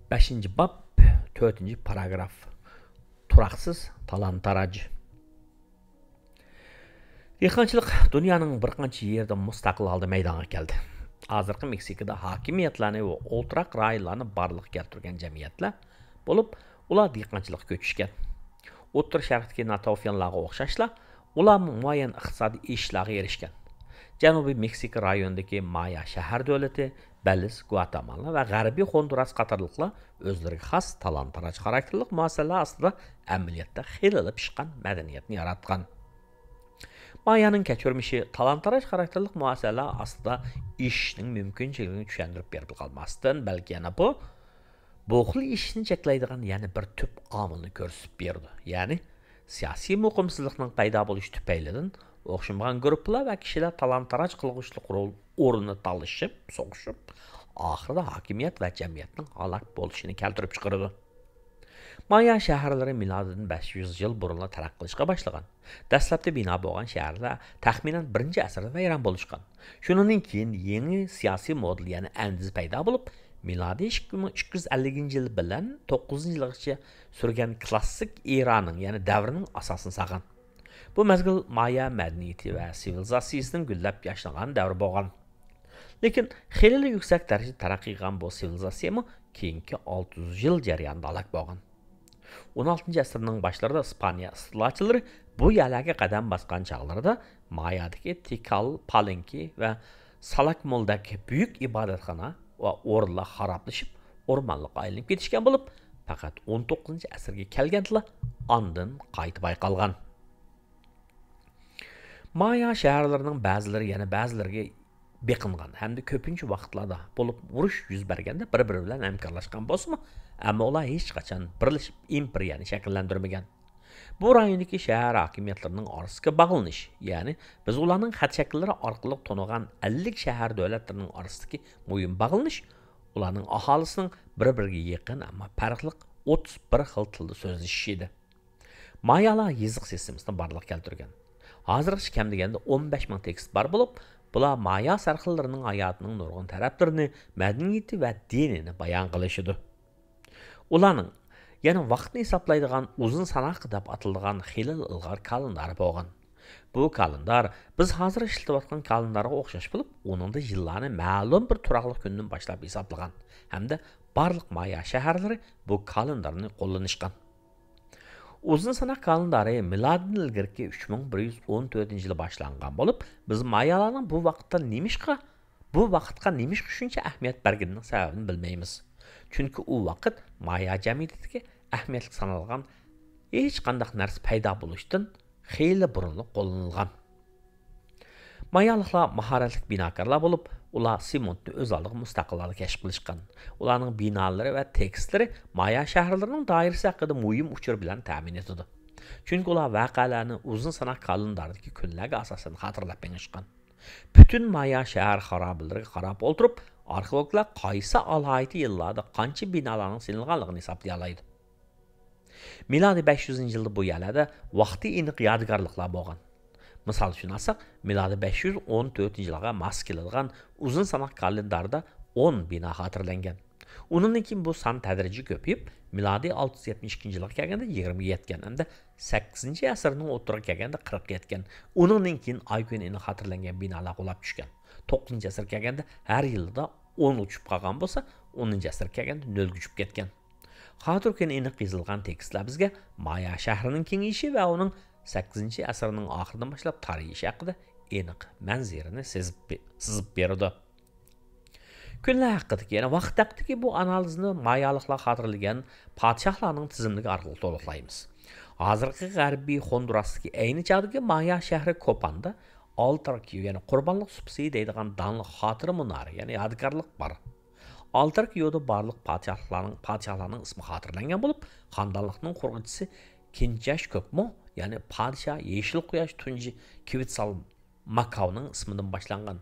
بەشىنچى باب، تۆتىنچى پاراگراف. تۇراقسىز تالان-تاراج. دېھقانچىلىق دۇنيانىڭ بىر قانچە يېرىدە مۇستەقىل ھالدا مەيدانغا كەلدى. ھازىرقى مېكسىكىدا ھاكىمىيەتلەرنى ۋە ئولتۇراق رايونلارنى بارلىققا كەلتۈرگەن جەمئىيەتلەر بولۇپ، ئۇلار دېھقانچىلىققا كۆچۈشكەن. ئوتتۇرا شەرقتىكى ناتوفىيانلارغا ئوخشاشلا، ئۇلارمۇ مۇئەييەن ئىقتىسادىي ئېشىشلارغا ئېرىشكەن. جەنۇبىي مېكسىكا رايونىدىكى مايا شەھەر دۆلىتى، بەلىز، گۇاتامالا ۋە غەربىي خوندۇراس قاتارلىقلار ئۆزلىرىگە خاس تالان-تاراج خاراكتېرلىق مۇئەسسەلەر ئاستىدا ئەمەلىيەتتە خېلىلا پىشقان مەدەنىيەتنى ياراتقان. مايانىڭ كەچۈرمىشى تالان-تاراج خاراكتېرلىق مۇئەسسەلەر ئاستىدا ئېشىشنىڭ مۇمكىنچىلىكىنى چۈشەندۈرۈپ بېرىپ قالماستىن، بەلكى يەنە بۇ، بۇ خىل ئېشىشنى چەكلەيدىغان يەنە بىر تۈپ ئامىلنى كۆرسىتىپ بېرىدۇ. يەنى سىياسىي مۇقىمسىزلىقنىڭ پەيدا بولۇشى تۈپەيلىدىن ئوخشىمىغان گۇرۇپپىلار ۋە كىشىلەر تالان-تاراج قىلغۇچىلىق رول ئورنىنى تالىشىپ، سوقۇشۇپ، ئاخىرىدا ھاكىمىيەت ۋە جەمئىيەتنىڭ ھالاك بولۇشىنى كەلتۈرۈپ چىقىرىدۇ. مايا شەھەرلىرى مىلادىدىن بەش يۈز يىل بۇرۇنلا تەرەققىي قىلىشقا باشلىغان. دەسلەپتە بىنا بولغان شەھەرلەر تەخمىنەن بىرىنچى ئەسىردە ۋەيران بولۇشقان. شۇنىڭدىن كېيىن يېڭى سىياسىي مودېل، يەنى ئەندىزە پەيدا بولۇپ، مىلادىي ئىككى مىڭ ئىككى يۈز ئەللىكىنچى يىل بىلەن توققۇزىنچى يىلغىچە سۈرگەن كلاسسىك ئېرانىڭ، يەنى دەۋرنىڭ ئاساسىنى سالغان. بۇ مەزگىل مايا مەدەنىيىتى ۋە سىۋىلىزاتسىيىسىنىڭ گۈللەپ ياشنىغان دەۋرى بولغان. لېكىن خېلىلا يۈكسەك دەرىجىدە تەرەققىي قىلغان بۇ سىۋىلىزاتسىيەمۇ كېيىنكى ئالتە يۈز يىل جەريانىدا ھالاك بولغان. ئون ئالتىنچى ئەسىرنىڭ باشلىرىدا ئىسپانىيە ئىستىلاچىلىرى بۇ يەرلەرگە قەدەم باسقان چاغلىرىدا مايادىكى تىكال، پالېنكى ۋە سالاكمولدەك بۈيۈك ئىبادەتخانا ۋە ئورۇنلار خارابلىشىپ، ئورمانلىققا ئايلىنىپ كېتىشكەن بولۇپ، پەقەت ئون توققۇزىنچى ئەسىرگە كەلگەندىلا ئاندىن قايتا بايقالغان. مايا شەھەرلىرىنىڭ بەزىلىرى يەنە بەزىلىرىگە بېقىنغان ھەمدە كۆپىنچە ۋاقىتلاردا بولۇپ ئۇرۇش يۈز بەرگەندە بىر-بىرى بىلەن ھەمكارلاشقان بولسىمۇ، ئەمما ئۇلار ھېچقاچان بىرلىشىپ ئىمپېرىيەنى شەكىللەندۈرمىگەن. بۇ رايوندىكى شەھەر ھاكىمىيەتلىرىنىڭ ئارىسىدىكى باغلىنىش، يەنى بىز ئۇلارنىڭ خەت شەكىللىرى ئارقىلىق تونۇغان ئەللىك شەھەر دۆلەتلىرىنىڭ ئارىسىدىكى مۇھىم باغلىنىش، ئۇلارنىڭ ئاھالىسىنىڭ بىر-بىرىگە يېقىن، ئەمما پەرقلىق ئوتتۇز بىر خىل تىلدا سۆزلىشىشى ئىدى. مايالار يېزىق سىستېمىسىنى بارلىققا كەلتۈرگەن. ھازىرغىچە كەم دېگەندە ئون بەش مىڭ تېكىست بار بولۇپ، بۇلار مايا سەرخىللىرىنىڭ ھاياتىنىڭ نۇرغۇن تەرەپلىرىنى، مەدەنىيىتى ۋە دىنىنى بايان قىلىشىدۇ. ئۇلارنىڭ يەنە ۋاقىتنى ھېسابلايدىغان ئۇزۇن ساناق دەپ ئاتىلىدىغان خېلىلا ئىلغار كالېندارى بولغان. بۇ كالېندار بىز ھازىر ئىشلىتىۋاتقان كالېندارغا ئوخشاش بولۇپ، ئۇنىڭدا يىللارنى مەلۇم بىر تۇراقلىق كۈندىن باشلاپ ھېسابلىغان ھەمدە بارلىق مايا شەھەرلىرى بۇ كالېندارنى قوللىنىشقان. ئۇزۇن ساناق كالېندارى مىلادىدىن ئىلگىرىكى ئۈچ مىڭ بىر يۈز ئون تۆتىنچى يىلى باشلانغان بولۇپ، بىز مايالارنىڭ بۇ ۋاقىتتا نېمىشقا، بۇ ۋاقىتقا نېمىشقا شۇنچە ئەھمىيەت بەرگىنىنىڭ سەۋەبىنى بىلمەيمىز. چۈنكى ئۇ ۋاقىت مايا جەمئىيىتىدىكى ئەھمىيەتلىك سانالغان ھېچقانداق نەرسە پەيدا بولۇشتىن خېلى بۇرۇنلا قوللىنىلغان. مايالىقلار ماھارەتلىك بىناكارلار بولۇپ، ئۇلار سېمونتنى ئۆز ئالدىغا مۇستەقىل ھالدا كەشىپ قىلىشقان. ئۇلارنىڭ بىنالىرى ۋە تېكىستلىرى مايا شەھەرلىرىنىڭ دائىرىسى ھەققىدە مۇھىم ئۇچۇر بىلەن تەمىن ئېتىدۇ. چۈنكى ئۇلار ۋەقەلەرنى ئۇزۇن ساناق كالېندارىدىكى كۈنلەرگە ئاساسەن خاتىرىلەپ مېڭىشقان. پۈتۈن مايا شەھەر خارابىلىرىگە قاراپ ئولتۇرۇپ، ئارخېئولوگلار قايسى ئالاھىدە يىللاردا قانچە بىنالارنىڭ سېلىنغانلىقىنى ھېسابلىيالايدۇ. مىلادىي بەش يۈزىنچى يىلدا بۇ يەرلەردە ۋاقتى ئېنىق يادىكارلىقلار بولغان. مىسال ئۈچۈن ئالساق، مىلادىي بەش يۈز ئون تۆتىنچى يىلغا ماس كېلىدىغان ئۇزۇن ساناق كالېنداردا ئون بىنا خاتىرىلەنگەن. ئۇنىڭدىن كېيىن بۇ سان تەدرىجىي كۆپىيىپ، مىلادىي ئالتە يۈز يەتمىش ئىككىنچى يىلغا كەلگەندە يىگىرمىگە يەتكەن ھەمدە سەككىزىنچى ئەسىرنىڭ ئوتتۇرىغا كەلگەندە قىرىققا يەتكەن. ئۇنىڭدىن كېيىن ئاي كۈنى ئېنىق خاتىرىلەنگەن بىنالار غۇلاپ چۈشكەن. توققۇزىنچى ئەسىرگە كەلگەندە ھەر يىلدا ئونغا چۈشۈپ قالغان بولسا، ئونىنچى ئەسىرگە كەلگەندە نۆلگە چۈشۈپ كەتكەن. خاتىرە كۈنى ئېنىق يېزىلغان تېكىستلەر بىزگە مايا شەھىرىنىڭ كېڭىيىشى ۋە ئۇنىڭ سەككىزىنچى ئەسىرنىڭ ئاخىرىدىن باشلاپ تارىيىشى ھەققىدە ئېنىق مەنزىرىنى سېزىپ بې-، سىزىپ بېرىدۇ. كۈنلەر ھەققىدىكى، يەنى ۋاقىت ھەققىدىكى بۇ ئانالىزنى مايالىقلار خاتىرىلىگەن پادىشاھلارنىڭ تىزىملىكى ئارقىلىق تولۇقلايمىز. ھازىرقى غەربىي خوندۇراستىكى ئەينى چاغدىكى مايا شەھىرى كوپاندا ئالتاركىيو، يەنى قۇربانلىق سۇپىسى دەيدىغان داڭلىق خاتىرە مۇنارى، يەنى يادىكارلىق بار. ئالتاركىيودا بارلىق پادىشاھلارنىڭ، پادىشاھلارنىڭ ئىسمى خاتىرىلەنگەن بولۇپ، خاندانلىقنىڭ قۇرغۇچىسى كىنچاش كۆكمو، يەنى پادىشاھ يېشىل قۇياش تۇنجى كۋىتسال ماكاۋنىڭ ئىسمىدىن باشلانغان.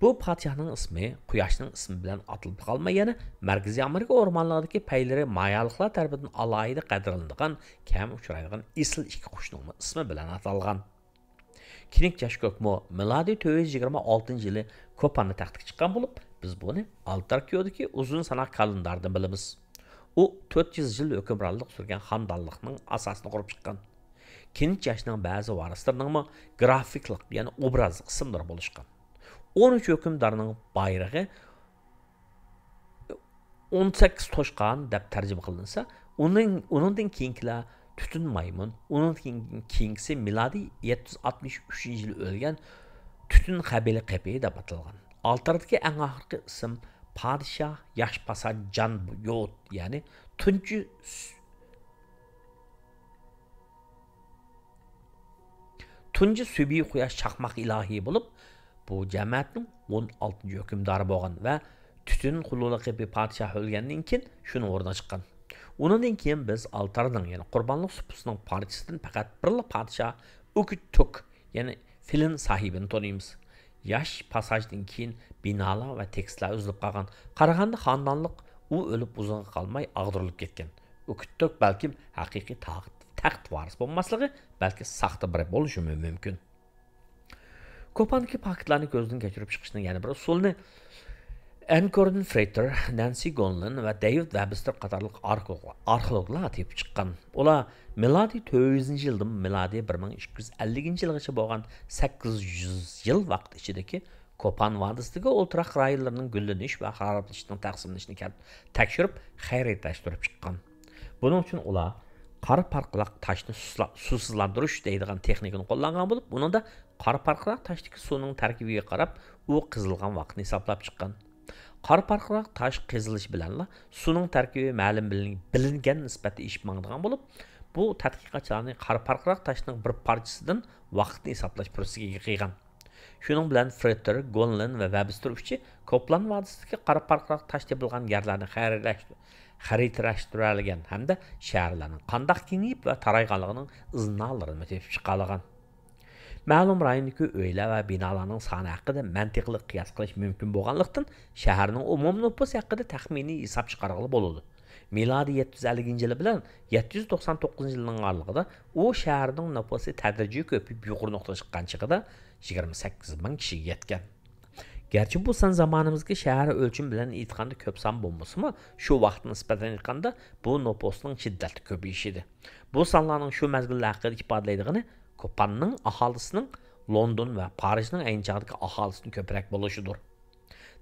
بۇ پادىشاھنىڭ ئىسمى قۇياشنىڭ ئىسمى بىلەن ئاتىلىپ قالماي، يەنە مەركىزىي ئامېرىكا ئورمانلىقىدىكى پەيلىرى مايالىقلار تەرىپىدىن ئالاھىدە قەدىرلىنىدىغان، كەم ئۇچرايدىغان ئېسىل ئىككى قۇشنىڭمۇ ئىسمى بىلەن ئاتالغان. كىنىك جاش كۆكمو مىلادىي تۆت يۈز يىگىرمە ئالتىنچى يىلى كوپاندا تەختكە چىققان بولۇپ، بىز بۇنى ئالتاركىيودىكى ئۇزۇن ساناق كالېنداردىن بىلىمىز. ئۇ تۆت يۈز يىل ھۆكۈمرانلىق سۈرگەن خاندانلىقنىڭ ئاساسىنى قۇرۇپ چىققان. كىنىك جاشنىڭ بەزى ۋارىسلىرىنىڭمۇ گرافىكلىق، يەنى ئوبرازلىق ئىسىملىرى بولۇشقان. ئون ئۈچ ھۆكۈمدارنىڭ بايرىقى ئون سەككىز توشقان دەپ تەرجىمە قىلىنسا، ئۇنىڭ، ئۇنىڭدىن كېيىنكىلەر تۈتۈن مايمۇن، ئۇنىڭدىن كېيىنكىسى مىلادىي يەتتە يۈز ئاتمىش ئۈچىنچى يىلى ئۆلگەن تۈتۈن قەبىلە قېپى دەپ ئاتالغان. ئالتاردىكى ئەڭ ئاخىرقى ئىسىم پادىشاھ ياش پاساج جان يوت، يەنى تۇنجى سۈ-، تۇنجى سۈبھى قۇياش چاقماق ئىلاھى بولۇپ، بۇ جەمەتنىڭ ئون ئالتىنچى ھۆكۈمدارى بولغان ۋە تۈتۈن قۇللۇقى پادىشاھ ئۆلگەندىن كېيىن شۇنىڭ ئورنىغا چىققان. ئۇنىڭدىن كېيىن بىز ئالتارنىڭ، يەنى قۇربانلىق سۇپىسىنىڭ پارچىسىدىن پەقەت بىرلا پادىشاھ ئۇكتۇك، يەنى فىلىن ساھىبىنى تونۇيمىز. ياش پاساژدىن كېيىن بىنالار ۋە تېكىستلەر ئۈزۈلۈپ قالغان. قارىغاندا خاندانلىق ئۇ ئۆلۈپ ئۇزۇنغا قالماي ئاغدۇرۇلۇپ كەتكەن. ئۇكتۇك بەلكىم ھەقىقىي تاخت-، تەخت ۋارىسى بولماسلىقى، بەلكى ساختا بىرى بولۇشىمۇ مۇمكىن. كوپاندىكى پاكىتلارنى كۆزدىن كەچۈرۈپ چىقىشنىڭ يەنە بىر ئۇسۇلىنى ئەن كوردېن فرېيتېر، نانسى گونلېن ۋە دېۋىد ۋېبستېر قاتارلىق ئارخېئولوگلار، ئارخېئولوگلار تېپىپ چىققان. ئۇلار مىلادىي تۆت يۈزىنچى يىلدىن مىلادىي بىر مىڭ ئىككى يۈز ئەللىكىنچى يىلغىچە بولغان سەككىز يۈز يىل ۋاقىت ئىچىدىكى كوپان ۋادىسىدىكى ئولتۇراق رايونلىرىنىڭ گۈللىنىش ۋە خارابلىشىشنىڭ تەقسىملىنىشىنى كەل-، تەكشۈرۈپ، خەرىتىلەشتۈرۈپ چىققان. بۇنىڭ ئۈچۈن ئۇلار قارا پارقىراق تاشنى سۇسلا-، سۇسىزلاندۇرۇش دەيدىغان تېخنىكىنى قوللانغان بولۇپ، بۇنىڭدا قارا پارقىراق تاشتىكى سۇنىڭ تەركىبىگە قاراپ، ئۇ قېزىلغان ۋاقىتنى ھېسابلاپ چىققان. قارا پارقىراق تاش قېزىلىشى بىلەنلا سۇنىڭ تەركىبى مەلۇم بىلىن-، بىلىنگەن نىسبەتتە ئېشىپ ماڭىدىغان بولۇپ، بۇ تەتقىقاتچىلارنى قارا پارقىراق تاشنىڭ بىر پارچىسىدىن ۋاقىتنى ھېسابلاش پۇرسىتىگە ئىگە قىلغان. شۇنىڭ بىلەن فرېيتېر، گونلېن ۋە ۋېبستېر ئۈچى كوپلان ۋادىسىدىكى قارا پارقىراق تاش تېپىلغان يەرلەرنى خەرىتىلەشتۈ-، خەرىتىلەشتۈرەلىگەن ھەمدە شەھەرلەرنىڭ قانداق كېڭىيىپ ۋە تارايغانلىقىنىڭ ئىزنالىرىنى تېپىپ چىقالىغان. مەلۇم رايوندىكى ئۆيلەر ۋە بىنالارنىڭ سانى ھەققىدە مەنتىقلىق قىياس قىلىش مۇمكىن بولغانلىقتىن، شەھەرنىڭ ئومۇمىي نوپۇسى ھەققىدە تەخمىنىي ھېساب چىقارغىلى بولىدۇ. مىلادىي يەتتە يۈز ئەللىكىنچى يىلى بىلەن يەتتە يۈز توقسان توققۇزىنچى يىلنىڭ ئارىلىقىدا ئۇ شەھەرنىڭ نوپۇسى تەدرىجىي كۆپىيىپ، يۇقىرى نۇقتىغا چىققان چېغىدا يىگىرمە سەككىز مىڭ كىشىگە يەتكەن. گەرچە بۇ سان زامانىمىزدىكى شەھەر ئۆلچىمى بىلەن ئېيتقاندا كۆپ سان بولمىسىمۇ، شۇ ۋاقىتقا نىسبەتەن ئېيتقاندا، بۇ نوپۇسنىڭ شىددەتلىك كۆپىيىشى ئىدى. بۇ سانلارنىڭ شۇ مەزگىللەر ھەققىدە ئىپادىلەيدىغىنى كوپاننىڭ ئاھالىسىنىڭ لوندون ۋە پارىژنىڭ ئەينى چاغدىكى ئاھالىسىدىن كۆپرەك بولۇشىدۇر.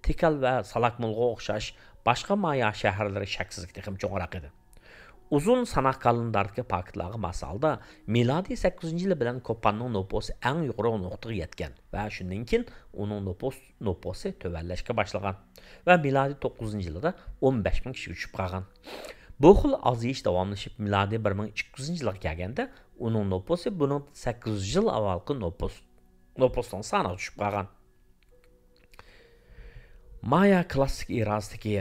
تىكەل ۋە سالاكمۇلغا ئوخشاش باشقا مايا شەھەرلىرى شەكسىزلىكتە تېخىمۇ چوڭراق ئىدى. ئۇزۇن ساناق كالېنداردىكى پاكىتلارغا ماس ھالدا، مىلادىي سەككىز يۈزىنچى يىلى بىلەن كوپاننىڭ نوپۇسى ئەڭ يۇقىرى نوقتىغا يەتكەن ۋە شۇندىن كېيىن ئۇنىڭ نوپۇس، نوپۇسى تۆۋەنلەشكە باشلىغان ۋە مىلادىي توققۇزىنچى يىلىدا ئون بەش مىڭ كىشىگە چۈشۈپ قالغان. بۇ خىل ئازىيىش داۋاملىشىپ، مىلادىي بىر مىڭ ئىككى يۈزىنچى يىلغا كەلگەندە، ئۇنىڭ نوپۇسى بۇنىڭدىن سەككىز يۈز يىل ئاۋۋالقى نوپۇس، نوپۇسنىڭ سانىغا چۈشۈپ قالغان. مايا كلاسسىك ئېراسىدىكى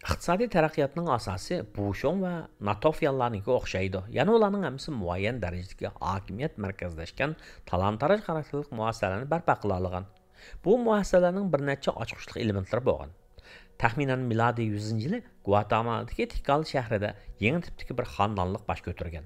ئىقتىسادىي تەرەققىياتنىڭ ئاساسى بۇشۇڭ ۋە ناتوفيانلارنىڭكىگە ئوخشايدۇ. يەنە ئۇلارنىڭ ھەممىسى مۇئەييەن دەرىجىدىكى ھاكىمىيەت مەركەزلەشكەن تالان-تاراج خاراكتېرلىك مۇئەسسەسىلەرنى بەرپا قىلالىغان. بۇ مۇئەسسەسىلەرنىڭ بىر نەچچە ئاچقۇچلۇق ئېلېمېنتلىرى بولغان. تەخمىنەن مىلادىي يۈزىنچى يىلى گۋاتېمالادىكى تىكال شەھىرىدە يېڭى تىپتىكى بىر خانىدانلىق باش كۆتۈرگەن.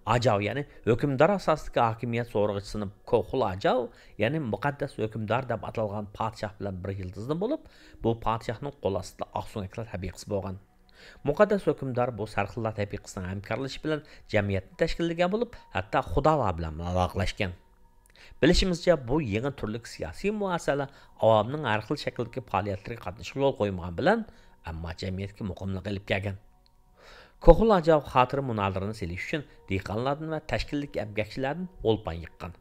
ئاجاۋ، يەنى ھۆكۈمدار ئاساسىدىكى ھاكىمىيەت سورىغۇچىسىنى كوخۇل ئاجاۋ، يەنى مۇقەددەس ھۆكۈمدار دەپ ئاتالغان پادىشاھ بىلەن بىر يىلتىزدىن بولۇپ، بۇ پادىشاھنىڭ قول ئاستىدا ئاقسۆڭەكلەر تەبىقىسى بولغان. مۇقەددەس ھۆكۈمدار بۇ سەرخىللار تەبىقىسىنىڭ ھەمكارلىشىشى بىلەن جەمئىيەتنى تەشكىللىگەن بولۇپ، ھەتتا خۇدالار بىلەن ئالاقىلەشكەن. بىلىشىمىزچە، بۇ يېڭى تۈرلۈك سىياسىي مۇئەسسەلەر ئاۋامنىڭ ھەر خىل شەكىلدىكى پائالىيەتلىرىگە قاتنىشىشىغا يول قويمىغان بىلەن، ئەمما جەمئىيەتكە مۇقىملىق ئېلىپ كەلگەن. كوخۇل ئاجاۋ خاتىرە مۇنارلىرىنى سېلىش ئۈچۈن دېھقانلاردىن ۋە تەشكىللىك ئەمگەكچىلەردىن ئولپان يىغقان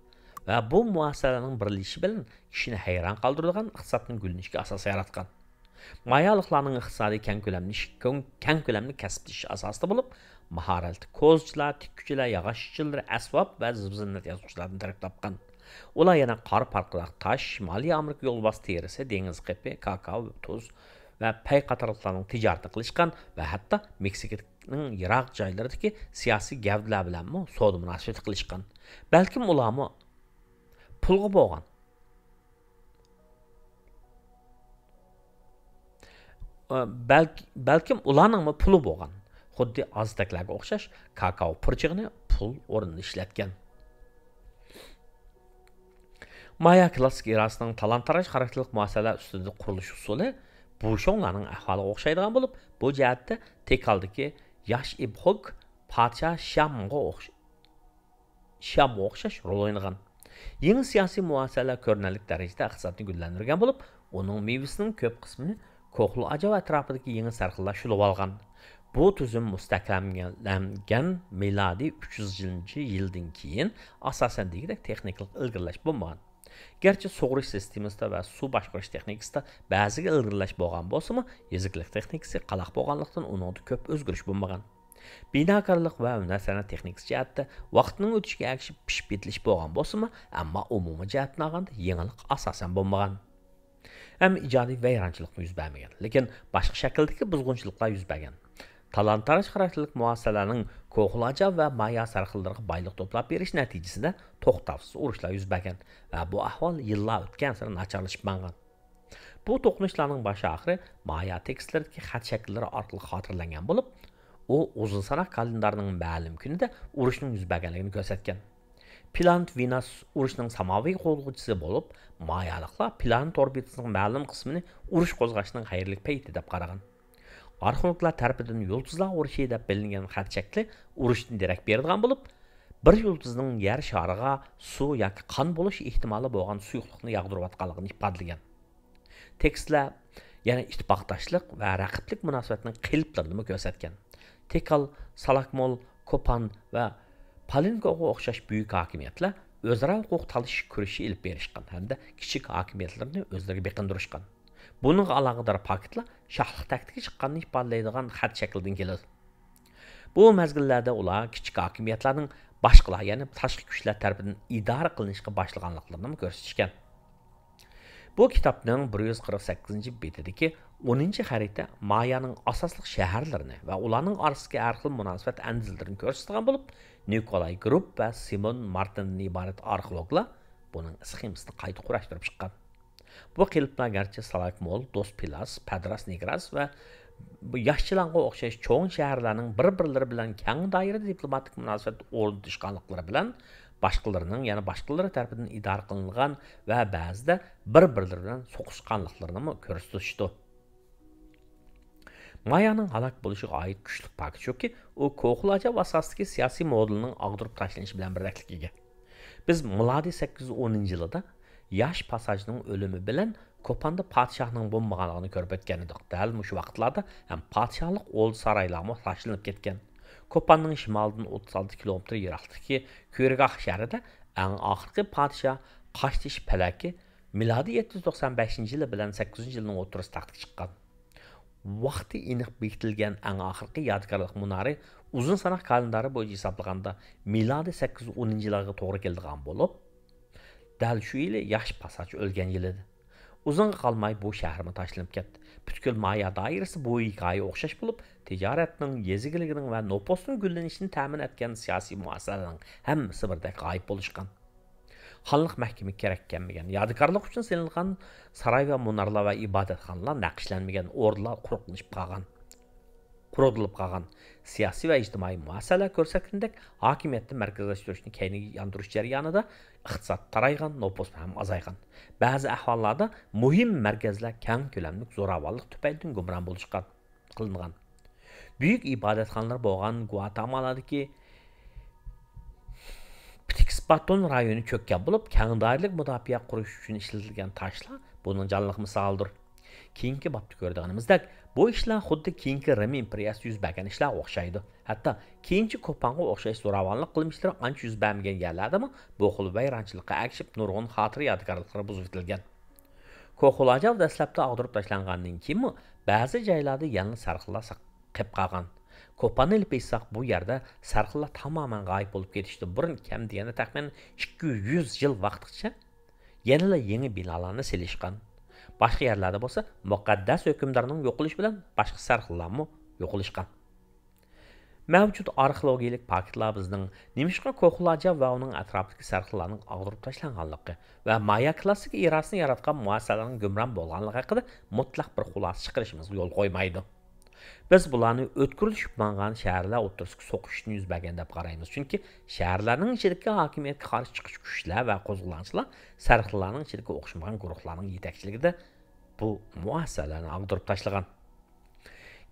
ۋە بۇ مۇئەسسەلەرنىڭ بىرلىشىشى بىلەن كىشىنى ھەيران قالدۇرىدىغان ئىقتىسادنىڭ گۈللىنىشىگە ئاساس ياراتقان. مايالىقلارنىڭ ئىقتىسادى كەڭ كۆلەملىك، كەڭ كۆلەملىك كەسىپلىشىش ئاساسىدا بولۇپ، ماھارەتلىك كوزىچىلار، تىككۈچىلەر، ياغاچ ئىشچىلىرى، ئەسۋاب ۋە زىبۇ-زىننەت ياسىغۇچىلاردىن تەركىب تاپقان. ئۇلار يەنە قارا پارقىراق تاش، شىمالىي ئامېرىكا يولۋاس تېرىسى، دېڭىز قېپى، كاكائو، تۇز ۋە پەي قاتارلىقلارنىڭ تىجارىتىنى قىلىشقان ۋە ھەتتا مېكسىكىنىڭ يىراق جايلىرىدىكى سىياسىي گەۋدىلەر بىلەنمۇ سودا مۇناسىۋىتى قىلىشقان. بەلكىم ئۇلارمۇ پۇلغا بولغان، ئە، بەلك-، بەلكىم ئۇلارنىڭمۇ پۇلى بولغان. خۇددى ئازتەكلەرگە ئوخشاش كاكائو پۇرچىقىنى پۇل ئورنىدا ئىشلەتكەن. مايا كلاسسىك ئېراسىنىڭ تالان-تاراج خاراكتېرلىك مۇئەسسەلەر ئۈستىدە قۇرۇلۇش ئۇسۇلى بۇشۇڭلارنىڭ ئەھۋالىغا ئوخشايدىغان بولۇپ، بۇ جەھەتتە تېكالدىكى ياش ئىبخوگ پادىشاھ شيامغا ئوخش-، شيامغا ئوخشاش رول ئوينىغان. يېڭى سىياسىي مۇئەسسەلەر كۆرۈنەرلىك دەرىجىدە ئىقتىسادنى گۈللەندۈرگەن بولۇپ، ئۇنىڭ مېۋىسىنىڭ كۆپ قىسمىنى كوخۇل ئاجاۋ ئەتراپىدىكى يېڭى سەرخىللار شۇلۇۋالغان. بۇ تۈزۈم مۇستەھكەملەنگەن مىلادىي ئۈچ يۈزىنچى يىلدىن كېيىن، ئاساسەن، دېگۈدەك تېخنىكىلىق ئىلگىرىلەش بولمىغان. گەرچە سۇغىرىش سىستېمىسىدا ۋە سۇ باشقۇرۇش تېخنىكىسىدا بەزىگە ئىلگىرىلەش بولغان بولسىمۇ، يېزا ئىگىلىك تېخنىكىسى قالاق بولغانلىقتىن، ئۇنىڭدا كۆپ ئۆزگىرىش بولمىغان. بىناكارلىق ۋە ھۈنەر سەنئەت تېخنىكىسى جەھەتتە ۋاقىتنىڭ ئۆتۈشىگە ئەگىشىپ پىشىپ يېتىلىش بولغان بولسىمۇ، ئەمما ئومۇمىي جەھەتتىن ئالغاندا يېڭىلىق ئاساسەن بولمىغان. ھەم ئىجادىي ۋەيرانچىلىقمۇ يۈز بەرمىگەن، لېكىن باشقا شەكىلدىكى بۇزغۇنچىلىقلار يۈز بەرگەن. تالان-تاراج خاراكتېرلىك مۇئەسسەسەلەرنىڭ كوخۇل ئاجاۋ ۋە مايا سەرخىللىرىغا بايلىق توپلاپ بېرىش نەتىجىسىدە توختاۋسىز ئۇرۇشلار يۈز بەرگەن ۋە بۇ ئەھۋال يىللار ئۆتكەنسېرى ناچارلىشىپ ماڭغان. بۇ توقۇنۇشلارنىڭ باش ئاخىرى مايا تېكىستلىرىدىكى خەت شەكىللىرى ئارقىلىق خاتىرىلەنگەن بولۇپ، ئۇ ئۇزۇن ساناق كالېندارىنىڭ مەلۇم كۈنىدە ئۇرۇشنىڭ يۈز بەرگەنلىكىنى كۆرسەتكەن. پلانېت ۋېنۇس ئۇرۇشنىڭ ساماۋى قوزغىغۇچىسى بولۇپ، مايالىقلار پلانېت ئوربىتىسىنىڭ مەلۇم قىسمىنى ئۇرۇش قوزغاشنىڭ خەيرلىك پەيتى دەپ قارىغان. ئارخېئولوگلار تەرىپىدىن يۇلتۇزلار ئۇرۇشى دەپ بىلىنگەن خەت شەكلى ئۇرۇشتىن دېرەك بېرىدىغان بولۇپ، بىر يۇلتۇزنىڭ يەر شارىغا سۇ ياكى قان بولۇش ئېھتىمالى بولغان سۇيۇقلۇقنى ياغدۇرۇۋاتقانلىقىنى ئىپادىلىگەن. تېكىستلەر يەنە ئىتتىپاقداشلىق ۋە رەقىبلىك مۇناسىۋەتنىڭ قېلىپلىرىنىمۇ كۆرسەتكەن. تېكال، سالاكمول، كوپان ۋە پالېنكوغا ئوخشاش بۈيۈك ھاكىمىيەتلەر ئۆزئارا ھوقۇق تالىشىش كۈرىشى ئېلىپ بېرىشقان ھەمدە كىچىك ھاكىمىيەتلىرىنى ئۆزلىرىگە بېقىندۇرۇشقان. بۇنىڭغا ئالاقىدار پاكىتلار شاھلىق تەختىگە چىققاننى ئىپادىلەيدىغان خەت شەكلىدىن كېلىدۇ. بۇ مەزگىللەردە ئۇلار كىچىك ھاكىمىيەتلەرنىڭ باشقىلار، يەنى تاشقى كۈچلەر تەرىپىدىن ئىدارە قىلىنىشقا باشلىغانلىقلىرىنىمۇ كۆرسىتىشكەن. بۇ كىتابنىڭ بىر يۈز قىرىق سەككىزىنچى بېتىدىكى ئونىنچى خەرىتە مايانىڭ ئاساسلىق شەھەرلىرىنى ۋە ئۇلارنىڭ ئارىسىدىكى ھەر خىل مۇناسىۋەت ئەندىزىلىرىنى كۆرسىتىدىغان بولۇپ، نىكولاي گروپ ۋە سىمون مارتىندىن ئىبارەت ئارخېئولوگلار بۇنىڭ سخېمىسىنى قايتا قۇراشتۇرۇپ چىققان. بۇ قېلىپلار گەرچە سالاكمول، دوس پىلاس، پەدراس نېگراس ۋە بۇ ياش چىلانغا ئوخشاش چوڭ شەھەرلەرنىڭ بىر-بىرلىرى بىلەن كەڭ دائىرىدە دىپلوماتىك مۇناسىۋەت ئورنىتىشقانلىقلىرى بىلەن، باشقىلىرىنىڭ، يەنى باشقىلىرى تەرىپىدىن ئىدارە قىلىنغان ۋە بەزىدە بىر-بىرلىرى بىلەن سوقۇشقانلىقلىرىنىمۇ كۆرسىتىشتۇ. مايانىڭ ھالاك بولۇشىغا ئائىت كۈچلۈك پاكىت شۇكى، ئۇ كوخۇل ئاجاۋ ئاساسىدىكى سىياسىي مودېلنىڭ ئاغدۇرۇپ تاشلىنىشى بىلەن بىردەكلىككە ئىگە. بىز مىلادىي سەككىز يۈز ئونىنچى يىلىدا ياش پاساجنىڭ ئۆلۈمى بىلەن كوپاندا پادىشاھنىڭ بولمىغانلىقىنى كۆرۈپ ئۆتكەن ئىدۇق. دەل مۇشۇ ۋاقىتلاردا ھەم پادىشاھلىق ئوردا سارايلارمۇ تاشلىنىپ كەتكەن. كوپاندىن شىمالدىن ئوتتۇز ئالتە كىلومېتىر يىراقلىقتىكى كۈرگاھ شەھىرىدە ئەڭ ئاخىرقى پادىشاھ قاشتېشى پەلەكى مىلادىي يەتتە يۈز توقسان بەشىنچى يىلى بىلەن سەككىز يۈزىنچى يىلنىڭ ئوتتۇرىسى تەختكە چىققان. ۋاقتى ئېنىق بېكىتىلگەن ئەڭ ئاخىرقى يادىكارلىق مۇنارى ئۇزۇن ساناق كالېندارى بويىچە ھېسابلىغاندا مىلادىي سەككىز يۈز ئونىنچى يىللارغا توغرا كېلىدىغان بولۇپ، دەل شۇ يىلى ياش پاساچ ئۆلگەن يىلىدى. ئۇزۇنغا قالماي بۇ شەھەرمۇ تاشلىنىپ كەتتى. پۈتكۈل مايا دائىرىسى بۇ ھېكايىگە ئوخشاش بولۇپ، تىجارەتنىڭ، يېزا ئىگىلىكىنىڭ ۋە نوپۇسنىڭ گۈللىنىشىنى تەمىن ئەتكەن سىياسىي مۇئەسسەسىلەرنىڭ ھەممىسى بىردەك غايىب بولۇشقان. خانلىق مەھكىمىگە كېرەك كەلمىگەن، يادىكارلىق ئۈچۈن سېلىنغان ساراي ۋە مۇنارلار ۋە ئىبادەتخانىلار نەقىشلەنمىگەن، ئوردىلار قۇرۇقلىشىپ قالغان. بۇرۇلۇپ قالغان. سىياسىي ۋە ئىجتىمائىي مۇئەسسەلەر كۆرسەتكىنىدەك، ھاكىمىيەتنى مەركەزلەشتۈرۈشنى كەينىگە ياندۇرۇش جەريانىدا ئىقتىساد تارايغان، نوپۇس ھەم ئازايغان. بەزى ئەھۋاللاردا مۇھىم مەركەزلەر كەڭ كۆلەملىك زوراۋانلىق تۈپەيلىدىن گۇمران بولۇشقا قىلىنغان. بۈيۈك ئىبادەتخانىلىرى بولغان گۇاتامالادىكى پىتىكسپاتون رايونى چۆككەن بولۇپ، كەڭ دائىرىلىك مۇداپىئە قۇرۇش ئۈچۈن ئىشلىتىلگەن تاشلار بۇنىڭ جانلىق مىسالىدۇر. كېيىنكى بابتا كۆرىدىغىنىمىزدەك، بۇ ئىشلار خۇددى كېيىنكى رىم ئىمپېرىيەسىدە يۈز بەرگەن ئىشلارغا ئوخشايدۇ. ھەتتا كېيىنچە كوپانغا ئوخشاش زوراۋانلىق قىلمىشلىرى ئانچە يۈز بەرمىگەن يەرلەردىمۇ بۇ خىل ۋەيرانچىلىققا ئەگىشىپ، نۇرغۇن خاتىرە يادىكارلىقلىرى بۇزۇۋېتىلگەن. كوخۇلاجاۋ دەسلەپتە ئاغدۇرۇپ تاشلانغاندىن كېيىنمۇ بەزى جايلاردا يەنىلا سەرخىللار ساق-، قېلىپ قالغان. كوپاننى ئېلىپ ئېيتساق، بۇ يەردە سەرخىللار تامامەن غايىب بولۇپ كېتىشتىن بۇرۇن كەم دېگەندە تەخمىنەن ئىككى يۈز يىل ۋاقىتقىچە يەنىلا يېڭى بىنالارنى سېلىشقان. باشقا يەرلەردە بولسا مۇقەددەس ھۆكۈمدارنىڭ يوقىلىشى بىلەن باشقا سەرخىللارمۇ يوقىلىشقان. مەۋجۇت ئارخېئولوگىيەلىك پاكىتلار بىزنىڭ نېمىشقا كوخۇلاجاۋ ۋە ئۇنىڭ ئەتراپىدىكى سەرخىللارنىڭ ئاغدۇرۇپ تاشلانغانلىقى ۋە مايا كلاسسىك ئېراسىنى ياراتقان مۇئەسسەلەرنىڭ گۇمران بولغانلىقى ھەققىدە مۇتلەق بىر خۇلاسە چىقىرىشىمىزغا يول قويمايدۇ. بىز بۇلارنى ئۆتكۈرلىشىپ ماڭغان شەھەرلەر ئوتتۇرىسىدىكى سوقۇشتىن يۈز بەرگەن دەپ قارايمىز، چۈنكى شەھەرلەرنىڭ ئىچىدىكى ھاكىمىيەتكە قارشى چىقىش كۈچلەر ۋە قوزغىلاڭچىلار سەرخىللارنىڭ ئىچىدىكى ئوخشىمىغان گۇرۇھلارنىڭ يېتەكچىلىكىدە بۇ مۇئەسسەلەرنى ئاغدۇرۇپ تاشلىغان.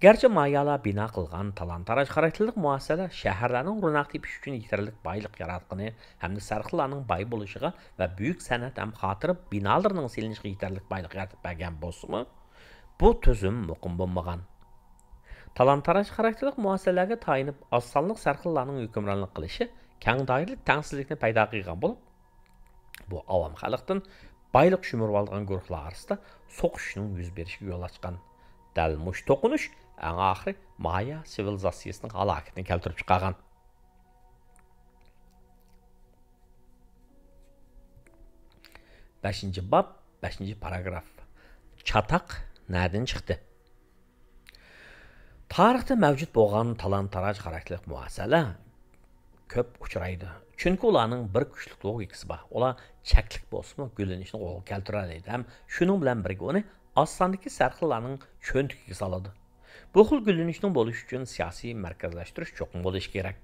گەرچە مايالار بىنا قىلغان تالان-تاراج خاراكتېرلىك مۇئەسسەلەر شەھەرلەرنىڭ روناق تېپىش ئۈچۈن يېتەرلىك بايلىق ياراتقىنى ھەمدە سەرخىللارنىڭ باي بولۇشىغا ۋە بۈيۈك سەنئەت ھەم خاتىرە بىنالىرىنىڭ سېلىنىشىغا يېتەرلىك بايلىق يارىتىپ بەرگەن بولسىمۇ، بۇ تۈزۈم مۇقىم بولمىغان. تالان-تاراج خاراكتېرلىك مۇئەسسەلەرگە تايىنىپ، ئاز سانلىق سەرخىللارنىڭ ھۆكۈمرانلىق قىلىشى كەڭ دائىرىلىك تەڭسىزلىكنى پەيدا قىلغان بولۇپ، بۇ ئاۋام خەلقتىن بايلىق شۈمۈرۈۋالىدىغان گۇرۇھلار ئارىسىدا سوقۇشنىڭ يۈز بېرىشىگە يول ئاچقان. دەل مۇشۇ توقۇنۇش ئەڭ ئاخىرى مايا سىۋىلىزاتسىيىسىنىڭ ھالاكىتىنى كەلتۈرۈپ چىقارغان. بەشىنچى باب، بەشىنچى پاراگراف. چاتاق نەدىن چىقتى؟ تارىختا مەۋجۇت بولغان تالان-تاراج خاراكتېرلىك مۇئەسسەلەر كۆپ ئۇچرايدۇ. چۈنكى ئۇلارنىڭ بىر كۈچلۈك لوگىكىسى بار. ئۇلار چەكلىك بولسىمۇ، گۈللىنىشنى قولغا كەلتۈرەلەيدۇ ھەم شۇنىڭ بىلەن بىرگە ئۇنى ئاز ساندىكى سەرخىللارنىڭ چۆنتىكىگە سالىدۇ. بۇ خىل گۈللىنىشنىڭ بولۇشى ئۈچۈن سىياسىي مەركەزلەشتۈرۈش چوقۇم بولۇشى كېرەك.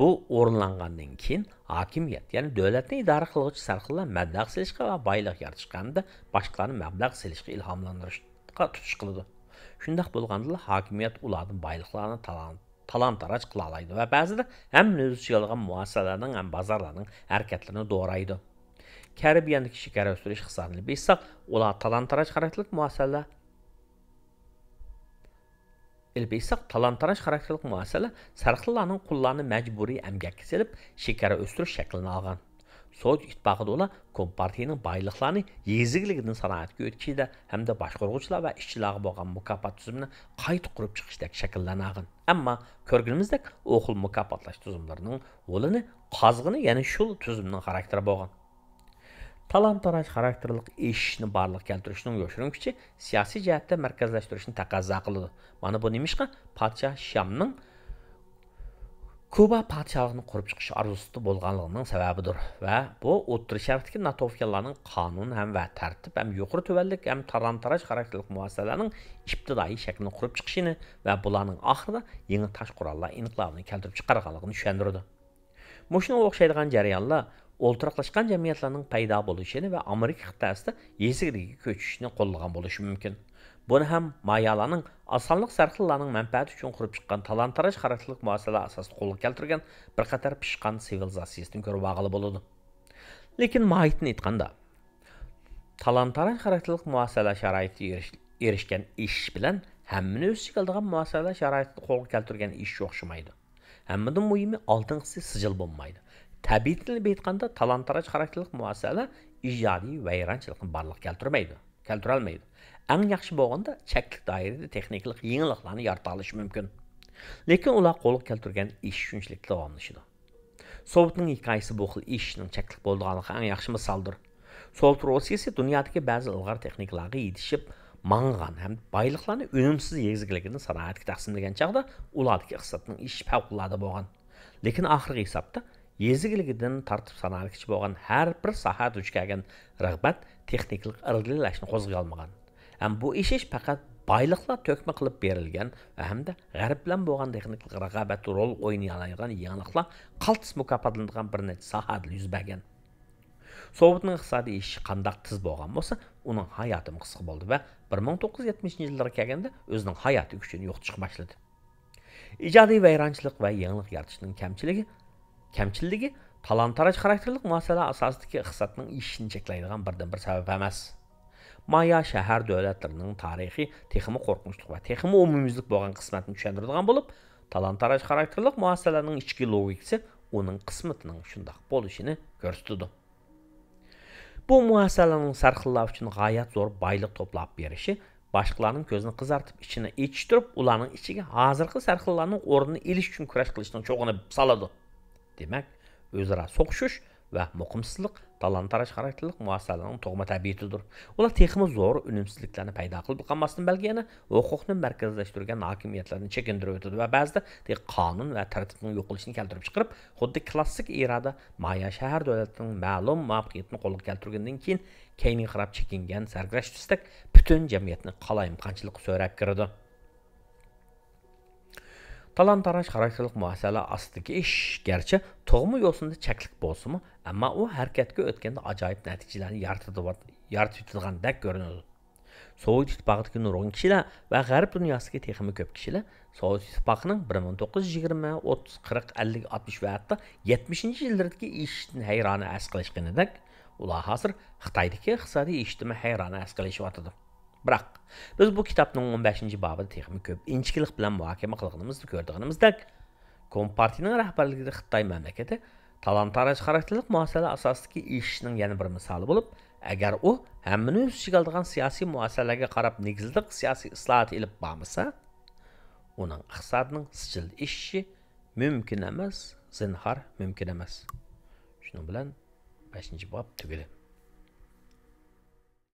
بۇ ئورۇنلانغاندىن كېيىن، ھاكىمىيەت، يەنى دۆلەتنى ئىدارە قىلغۇچى سەرخىللار مەبلەغ سېلىشقا ۋە بايلىق يارىتىشقا ھەمدە باشقىلارنى مەبلەغ سېلىشقا ئىلھاملاندۇرۇشقا تۇتۇش قىلىدۇ. شۇنداق بولغاندىلا، ھاكىمىيەت ئۇلاردىن بايلىقلارنى تالان-، تالان-تاراج قىلالايدۇ ۋە بەزىدە ھەممىنى ئۆز ئىچىگە ئالغان مۇئەسسەلەرنىڭ ھەم بازارلارنىڭ ھەرىكەتلىرىنى دورايدۇ. كەرىبىيەندىكى شېكەر ئۆستۈرۈش ئىقتىسادىنى ئېلىپ ئېيتساق، ئۇلار تالان-تاراج خاراكتېرلىك مۇئەسسەلەر ئېلىپ ئېيتساق، تالان-تاراج خاراكتېرلىك مۇئەسسەلەر سەرخىللارنىڭ قۇللارنى مەجبۇرىي ئەمگەككە سېلىپ، شېكەر ئۆستۈرۈش شەكلىنى ئالغان. سوۋېت ئىتتىپاقىدا ئۇلار كومپارتىيىنىڭ بايلىقلارنى يېزا ئىگىلىكىدىن سانائەتكە ئۆتۈشىدە ھەمدە باشقۇرغۇچىلار ۋە ئىشچىلارغا بولغان مۇكاپات تۈزۈمىنى قايتا قۇرۇپ چىقىشتەك شەكىللەرنى ئالغان. ئەمما كۆرگىنىمىزدەك، ئۇ خىل مۇكاپاتلاش تۈزۈملىرىنىڭ ھولىنى قازغىنى يەنە شۇ تۈزۈمنىڭ خاراكتېرى بولغان. تالان-تاراج خاراكتېرلىك ئېشىشنى بارلىققا كەلتۈرۈشنىڭ يوشۇرۇن كۈچى سىياسىي جەھەتتە مەركەزلەشتۈرۈشنى تەقەززا قىلىدۇ. مانا بۇ نېمىشقا پادىشاھ شيامنىڭ كۇبا پادىشاھلىقىنى قۇرۇپ چىقىش ئارزۇسىدا بولغانلىقىنىڭ سەۋەبىدۇر ۋە بۇ ئوتتۇرا شەرقتىكى ناتوفيانلارنىڭ قانۇن ھەم ۋە تەرتىپ ھەم يۇقىرى تۆۋەنلىك ھەم تالان-تاراج خاراكتېرلىك مۇئەسسەلەرنىڭ ئىپتىدائىي شەكلىنى قۇرۇپ چىقىشىنى ۋە بۇلارنىڭ ئاخىرىدا يېڭى تاش قوراللار ئىنقىلابىنى كەلتۈرۈپ چىقارغانلىقىنى چۈشەندۈرىدۇ. مۇشۇنىڭغا ئوخشايدىغان جەريانلار ئولتۇراقلاشقان جەمئىيەتلەرنىڭ پەيدا بولۇشىنى ۋە ئامېرىكا قىتئەسىدە يېزا ئىگىلىكىگە كۆچۈشىنى قوللىغان بولۇشى مۇمكىن. بۇنى ھەم مايالارنىڭ ئاز سانلىق سەرخىللارنىڭ مەنپەئەتى ئۈچۈن قۇرۇپ چىققان تالان-تاراج خاراكتېرلىك مۇئەسسەلەر ئاساسىدا قولغا كەلتۈرگەن بىر قاتار پىشقان سىۋىلىزاتسىيىسىدىن كۆرۈۋالغىلى بولىدۇ. لېكىن ماھىيىتىنى ئېيتقاندا، تالان-تاراج خاراكتېرلىك مۇئەسسەلەر شارائىتىدا ئېرىش-، ئېرىشكەن ئېشىش بىلەن ھەممىنى ئۆز ئىچىگە ئالىدىغان مۇئەسسەلەر شارائىتىدا قولغا كەلتۈرگەن ئېشىش ئوخشىمايدۇ. ھەممىدىن مۇھىمى، ئالدىنقىسى سىجىل بولمايدۇ. تەبىئىي تىلدا ئېيتقاندا، تالان-تاراج خاراكتېرلىك مۇئەسسەلەر ئىجادىي ۋەيرانچىلىقنى بارلىققا كەلتۈرمەيدۇ، كەلتۈرەلمەيدۇ. ئەڭ ياخشى بولغاندا چەكلىك دائىرىدە تېخنىكىلىق يېڭىلىقلارنى يارىتالىشى مۇمكىن. لېكىن ئۇلار قولغا كەلتۈرگەن ئېشىش شۇنچىلىك داۋاملىشىدۇ. سوۋېتنىڭ ھېكايىسى بۇ خىل ئېشىشنىڭ چەكلىك بولىدىغانلىقىغا ئەڭ ياخشى مىسالدۇر. سوۋېت روسىيىسى دۇنيادىكى بەزى ئىلغار تېخنىكىلارغا يېتىشىپ ماڭغان ھەم بايلىقلارنى ئۈنۈمسىز يېزا ئىگىلىكىدىن سانائەتكە تەقسىملىگەن چاغدا ئۇلاردىكى ئىقتىسادنىڭ ئېشىشى پەۋقۇلئاددە بولغان. لېكىن ئاخىرقى ھېسابتا يېزا ئىگىلىكىدىن تارتىپ سانائەتكىچە بولغان ھەر بىر ساھە دۇچ كەلگەن رىغبەت تېخنىكىلىق ئىلگىرىلەشنى قوزغىيالمىغان. ھەم بۇ ئېشىش پەقەت بايلىقلار تۆكمە قىلىپ بېرىلگەن ۋە ھەمدە غەرب بىلەن بولغان تېخنىكىلىق رىقابەتتە رول ئوينىيالايدىغان يېڭىلىقلار قالتىس مۇكاپاتلىنىدىغان بىر نەچچە ساھەدىلا يۈز بەرگەن. سوۋېتنىڭ ئىقتىسادىي ئېشىشى قانداق تېز بولغان بولسا، ئۇنىڭ ھاياتىمۇ قىسقا بولدى ۋە بىر مىڭ توققۇز يۈز يەتمىشىنچى يىللارغا كەلگەندە ئۆزىنىڭ ھاياتىي كۈچىنى يوقىتىشقا باشلىدى. ئىجادىي ۋەيرانچىلىق ۋە يېڭىلىق يارىتىشنىڭ كەمچىلىكى، كەمچىللىكى تالان-تاراج خاراكتېرلىك مۇئەسسەلەر ئاساسىدىكى ئىقتىسادنىڭ ئېشىشىنى چەكلەيدىغان بىردىنبىر سەۋەب ئەمەس. مايا شەھەر دۆلەتلىرىنىڭ تارىخى تېخىمۇ قورقۇنچلۇق ۋە تېخىمۇ ئومۇميۈزلۈك بولغان قىسمەتنى چۈشەندۈرىدىغان بولۇپ، تالان-تاراج خاراكتېرلىك مۇئەسسەلەرنىڭ ئىچكى لوگىكىسى ئۇنىڭ قىسمىتىنىڭ شۇنداق بولۇشىنى كۆرسىتىدۇ. بۇ مۇئەسسەلەرنىڭ سەرخىللار ئۈچۈن غايەت زور بايلىق توپلاپ بېرىشى، باشقىلارنىڭ كۆزىنى قىزارتىپ، ئىچىنى ئېچىشتۇرۇپ، ئۇلارنىڭ ئىچىگە ھازىرقى سەرخىللارنىڭ ئورنىنى ئېلىش ئۈچۈن كۈرەش قىلىشنىڭ چوغىنى سالىدۇ. دېمەك، ئۆزئارا سوقۇشۇش ۋە مۇقىمسىزلىق تالان-تاراج خاراكتېرلىك مۇئەسسەلەرنىڭ تۇغما تەبىئىتىدۇر. ئۇلار تېخىمۇ زور ئۈنۈمسىزلىكلەرنى پەيدا قىلىپ قالماستىن، بەلكى يەنە ھوقۇقنى مەركەزلەشتۈرگەن ھاكىمىيەتلەرنى چېكىندۈرۈۋېتىدۇ ۋە بەزىدە قانۇن ۋە تەرتىپنىڭ يوقىلىشىنى كەلتۈرۈپ چىقىرىپ، خۇددى كلاسسىك ئېرادا مايا شەھەر دۆلىتىنىڭ مەلۇم مۇۋەپپەقىيىتىنى قولغا كەلتۈرگەندىن كېيىن كەينىگە قاراپ چېكىنگەن سەركۈرەش تۈستەك پۈتۈن جەمئىيەتنى قالايمىقانچىلىققا سۆرەپ كىرىدۇ. تالان-تاراج خاراكتېرلىك مۇئەسسەلەر ئاستىدىكى ئىش گەرچە تۇغما يوسۇندا چەكلىك بولسىمۇ، ئەمما ئۇ ھەرىكەتكە ئۆتكەندە ئاجايىپ نەتىجىلەرنى يارىتىدىغان-، يارىتىۋېتىدىغاندەك كۆرۈنىدۇ. سوۋېت ئىتتىپاقىدىكى نۇرغۇن كىشىلەر ۋە غەرب دۇنياسىدىكى تېخىمۇ كۆپ كىشىلەر سوۋېت ئىتتىپاقىنىڭ بىر مىڭ توققۇز يۈز يىگىرمە، ئوتتۇز، قىرىق، ئەللىك، ئاتمىش ۋە ھەتتا يەتمىشىنچى يىللىرىدىكى ئېشىشىدىن ھەيرانە ئەسقىلىشقىنىدەك، ئۇلار ھازىر خىتايدىكى ئىقتىسادىي ئېشىشتىنمۇ ھەيرانە ئەسقىلىشىۋاتىدۇ. بىراق، بىز بۇ كىتابنىڭ ئون بەشىنچى بابىدا تېخىمۇ كۆپ ئىنچىكىلىك بىلەن مۇھاكىمە قىلغىنىمىزدا كۆرىدىغىنىمىزدەك، كومپارتىيىنىڭ رەھبەرلىكىدە خىتاي مەملىكىتى تالان-تاراج خاراكتېرلىك مۇئەسسەلەر ئاساسىدىكى ئېشىشنىڭ يەنە بىر مىسالى بولۇپ، ئەگەر ئۇ ھەممىنى ئۆز ئىچىگە ئالىدىغان سىياسىي مۇئەسسەلەرگە قاراپ نېگىزلىق سىياسىي ئىسلاھات ئېلىپ بارمىسا، ئۇنىڭ ئىقتىسادىنىڭ سىجىل ئېشىشى مۇمكىن ئەمەس، زىنھار مۇمكىن ئەمەس. شۇنىڭ بىلەن بەشىنچى باب تۈگىدى.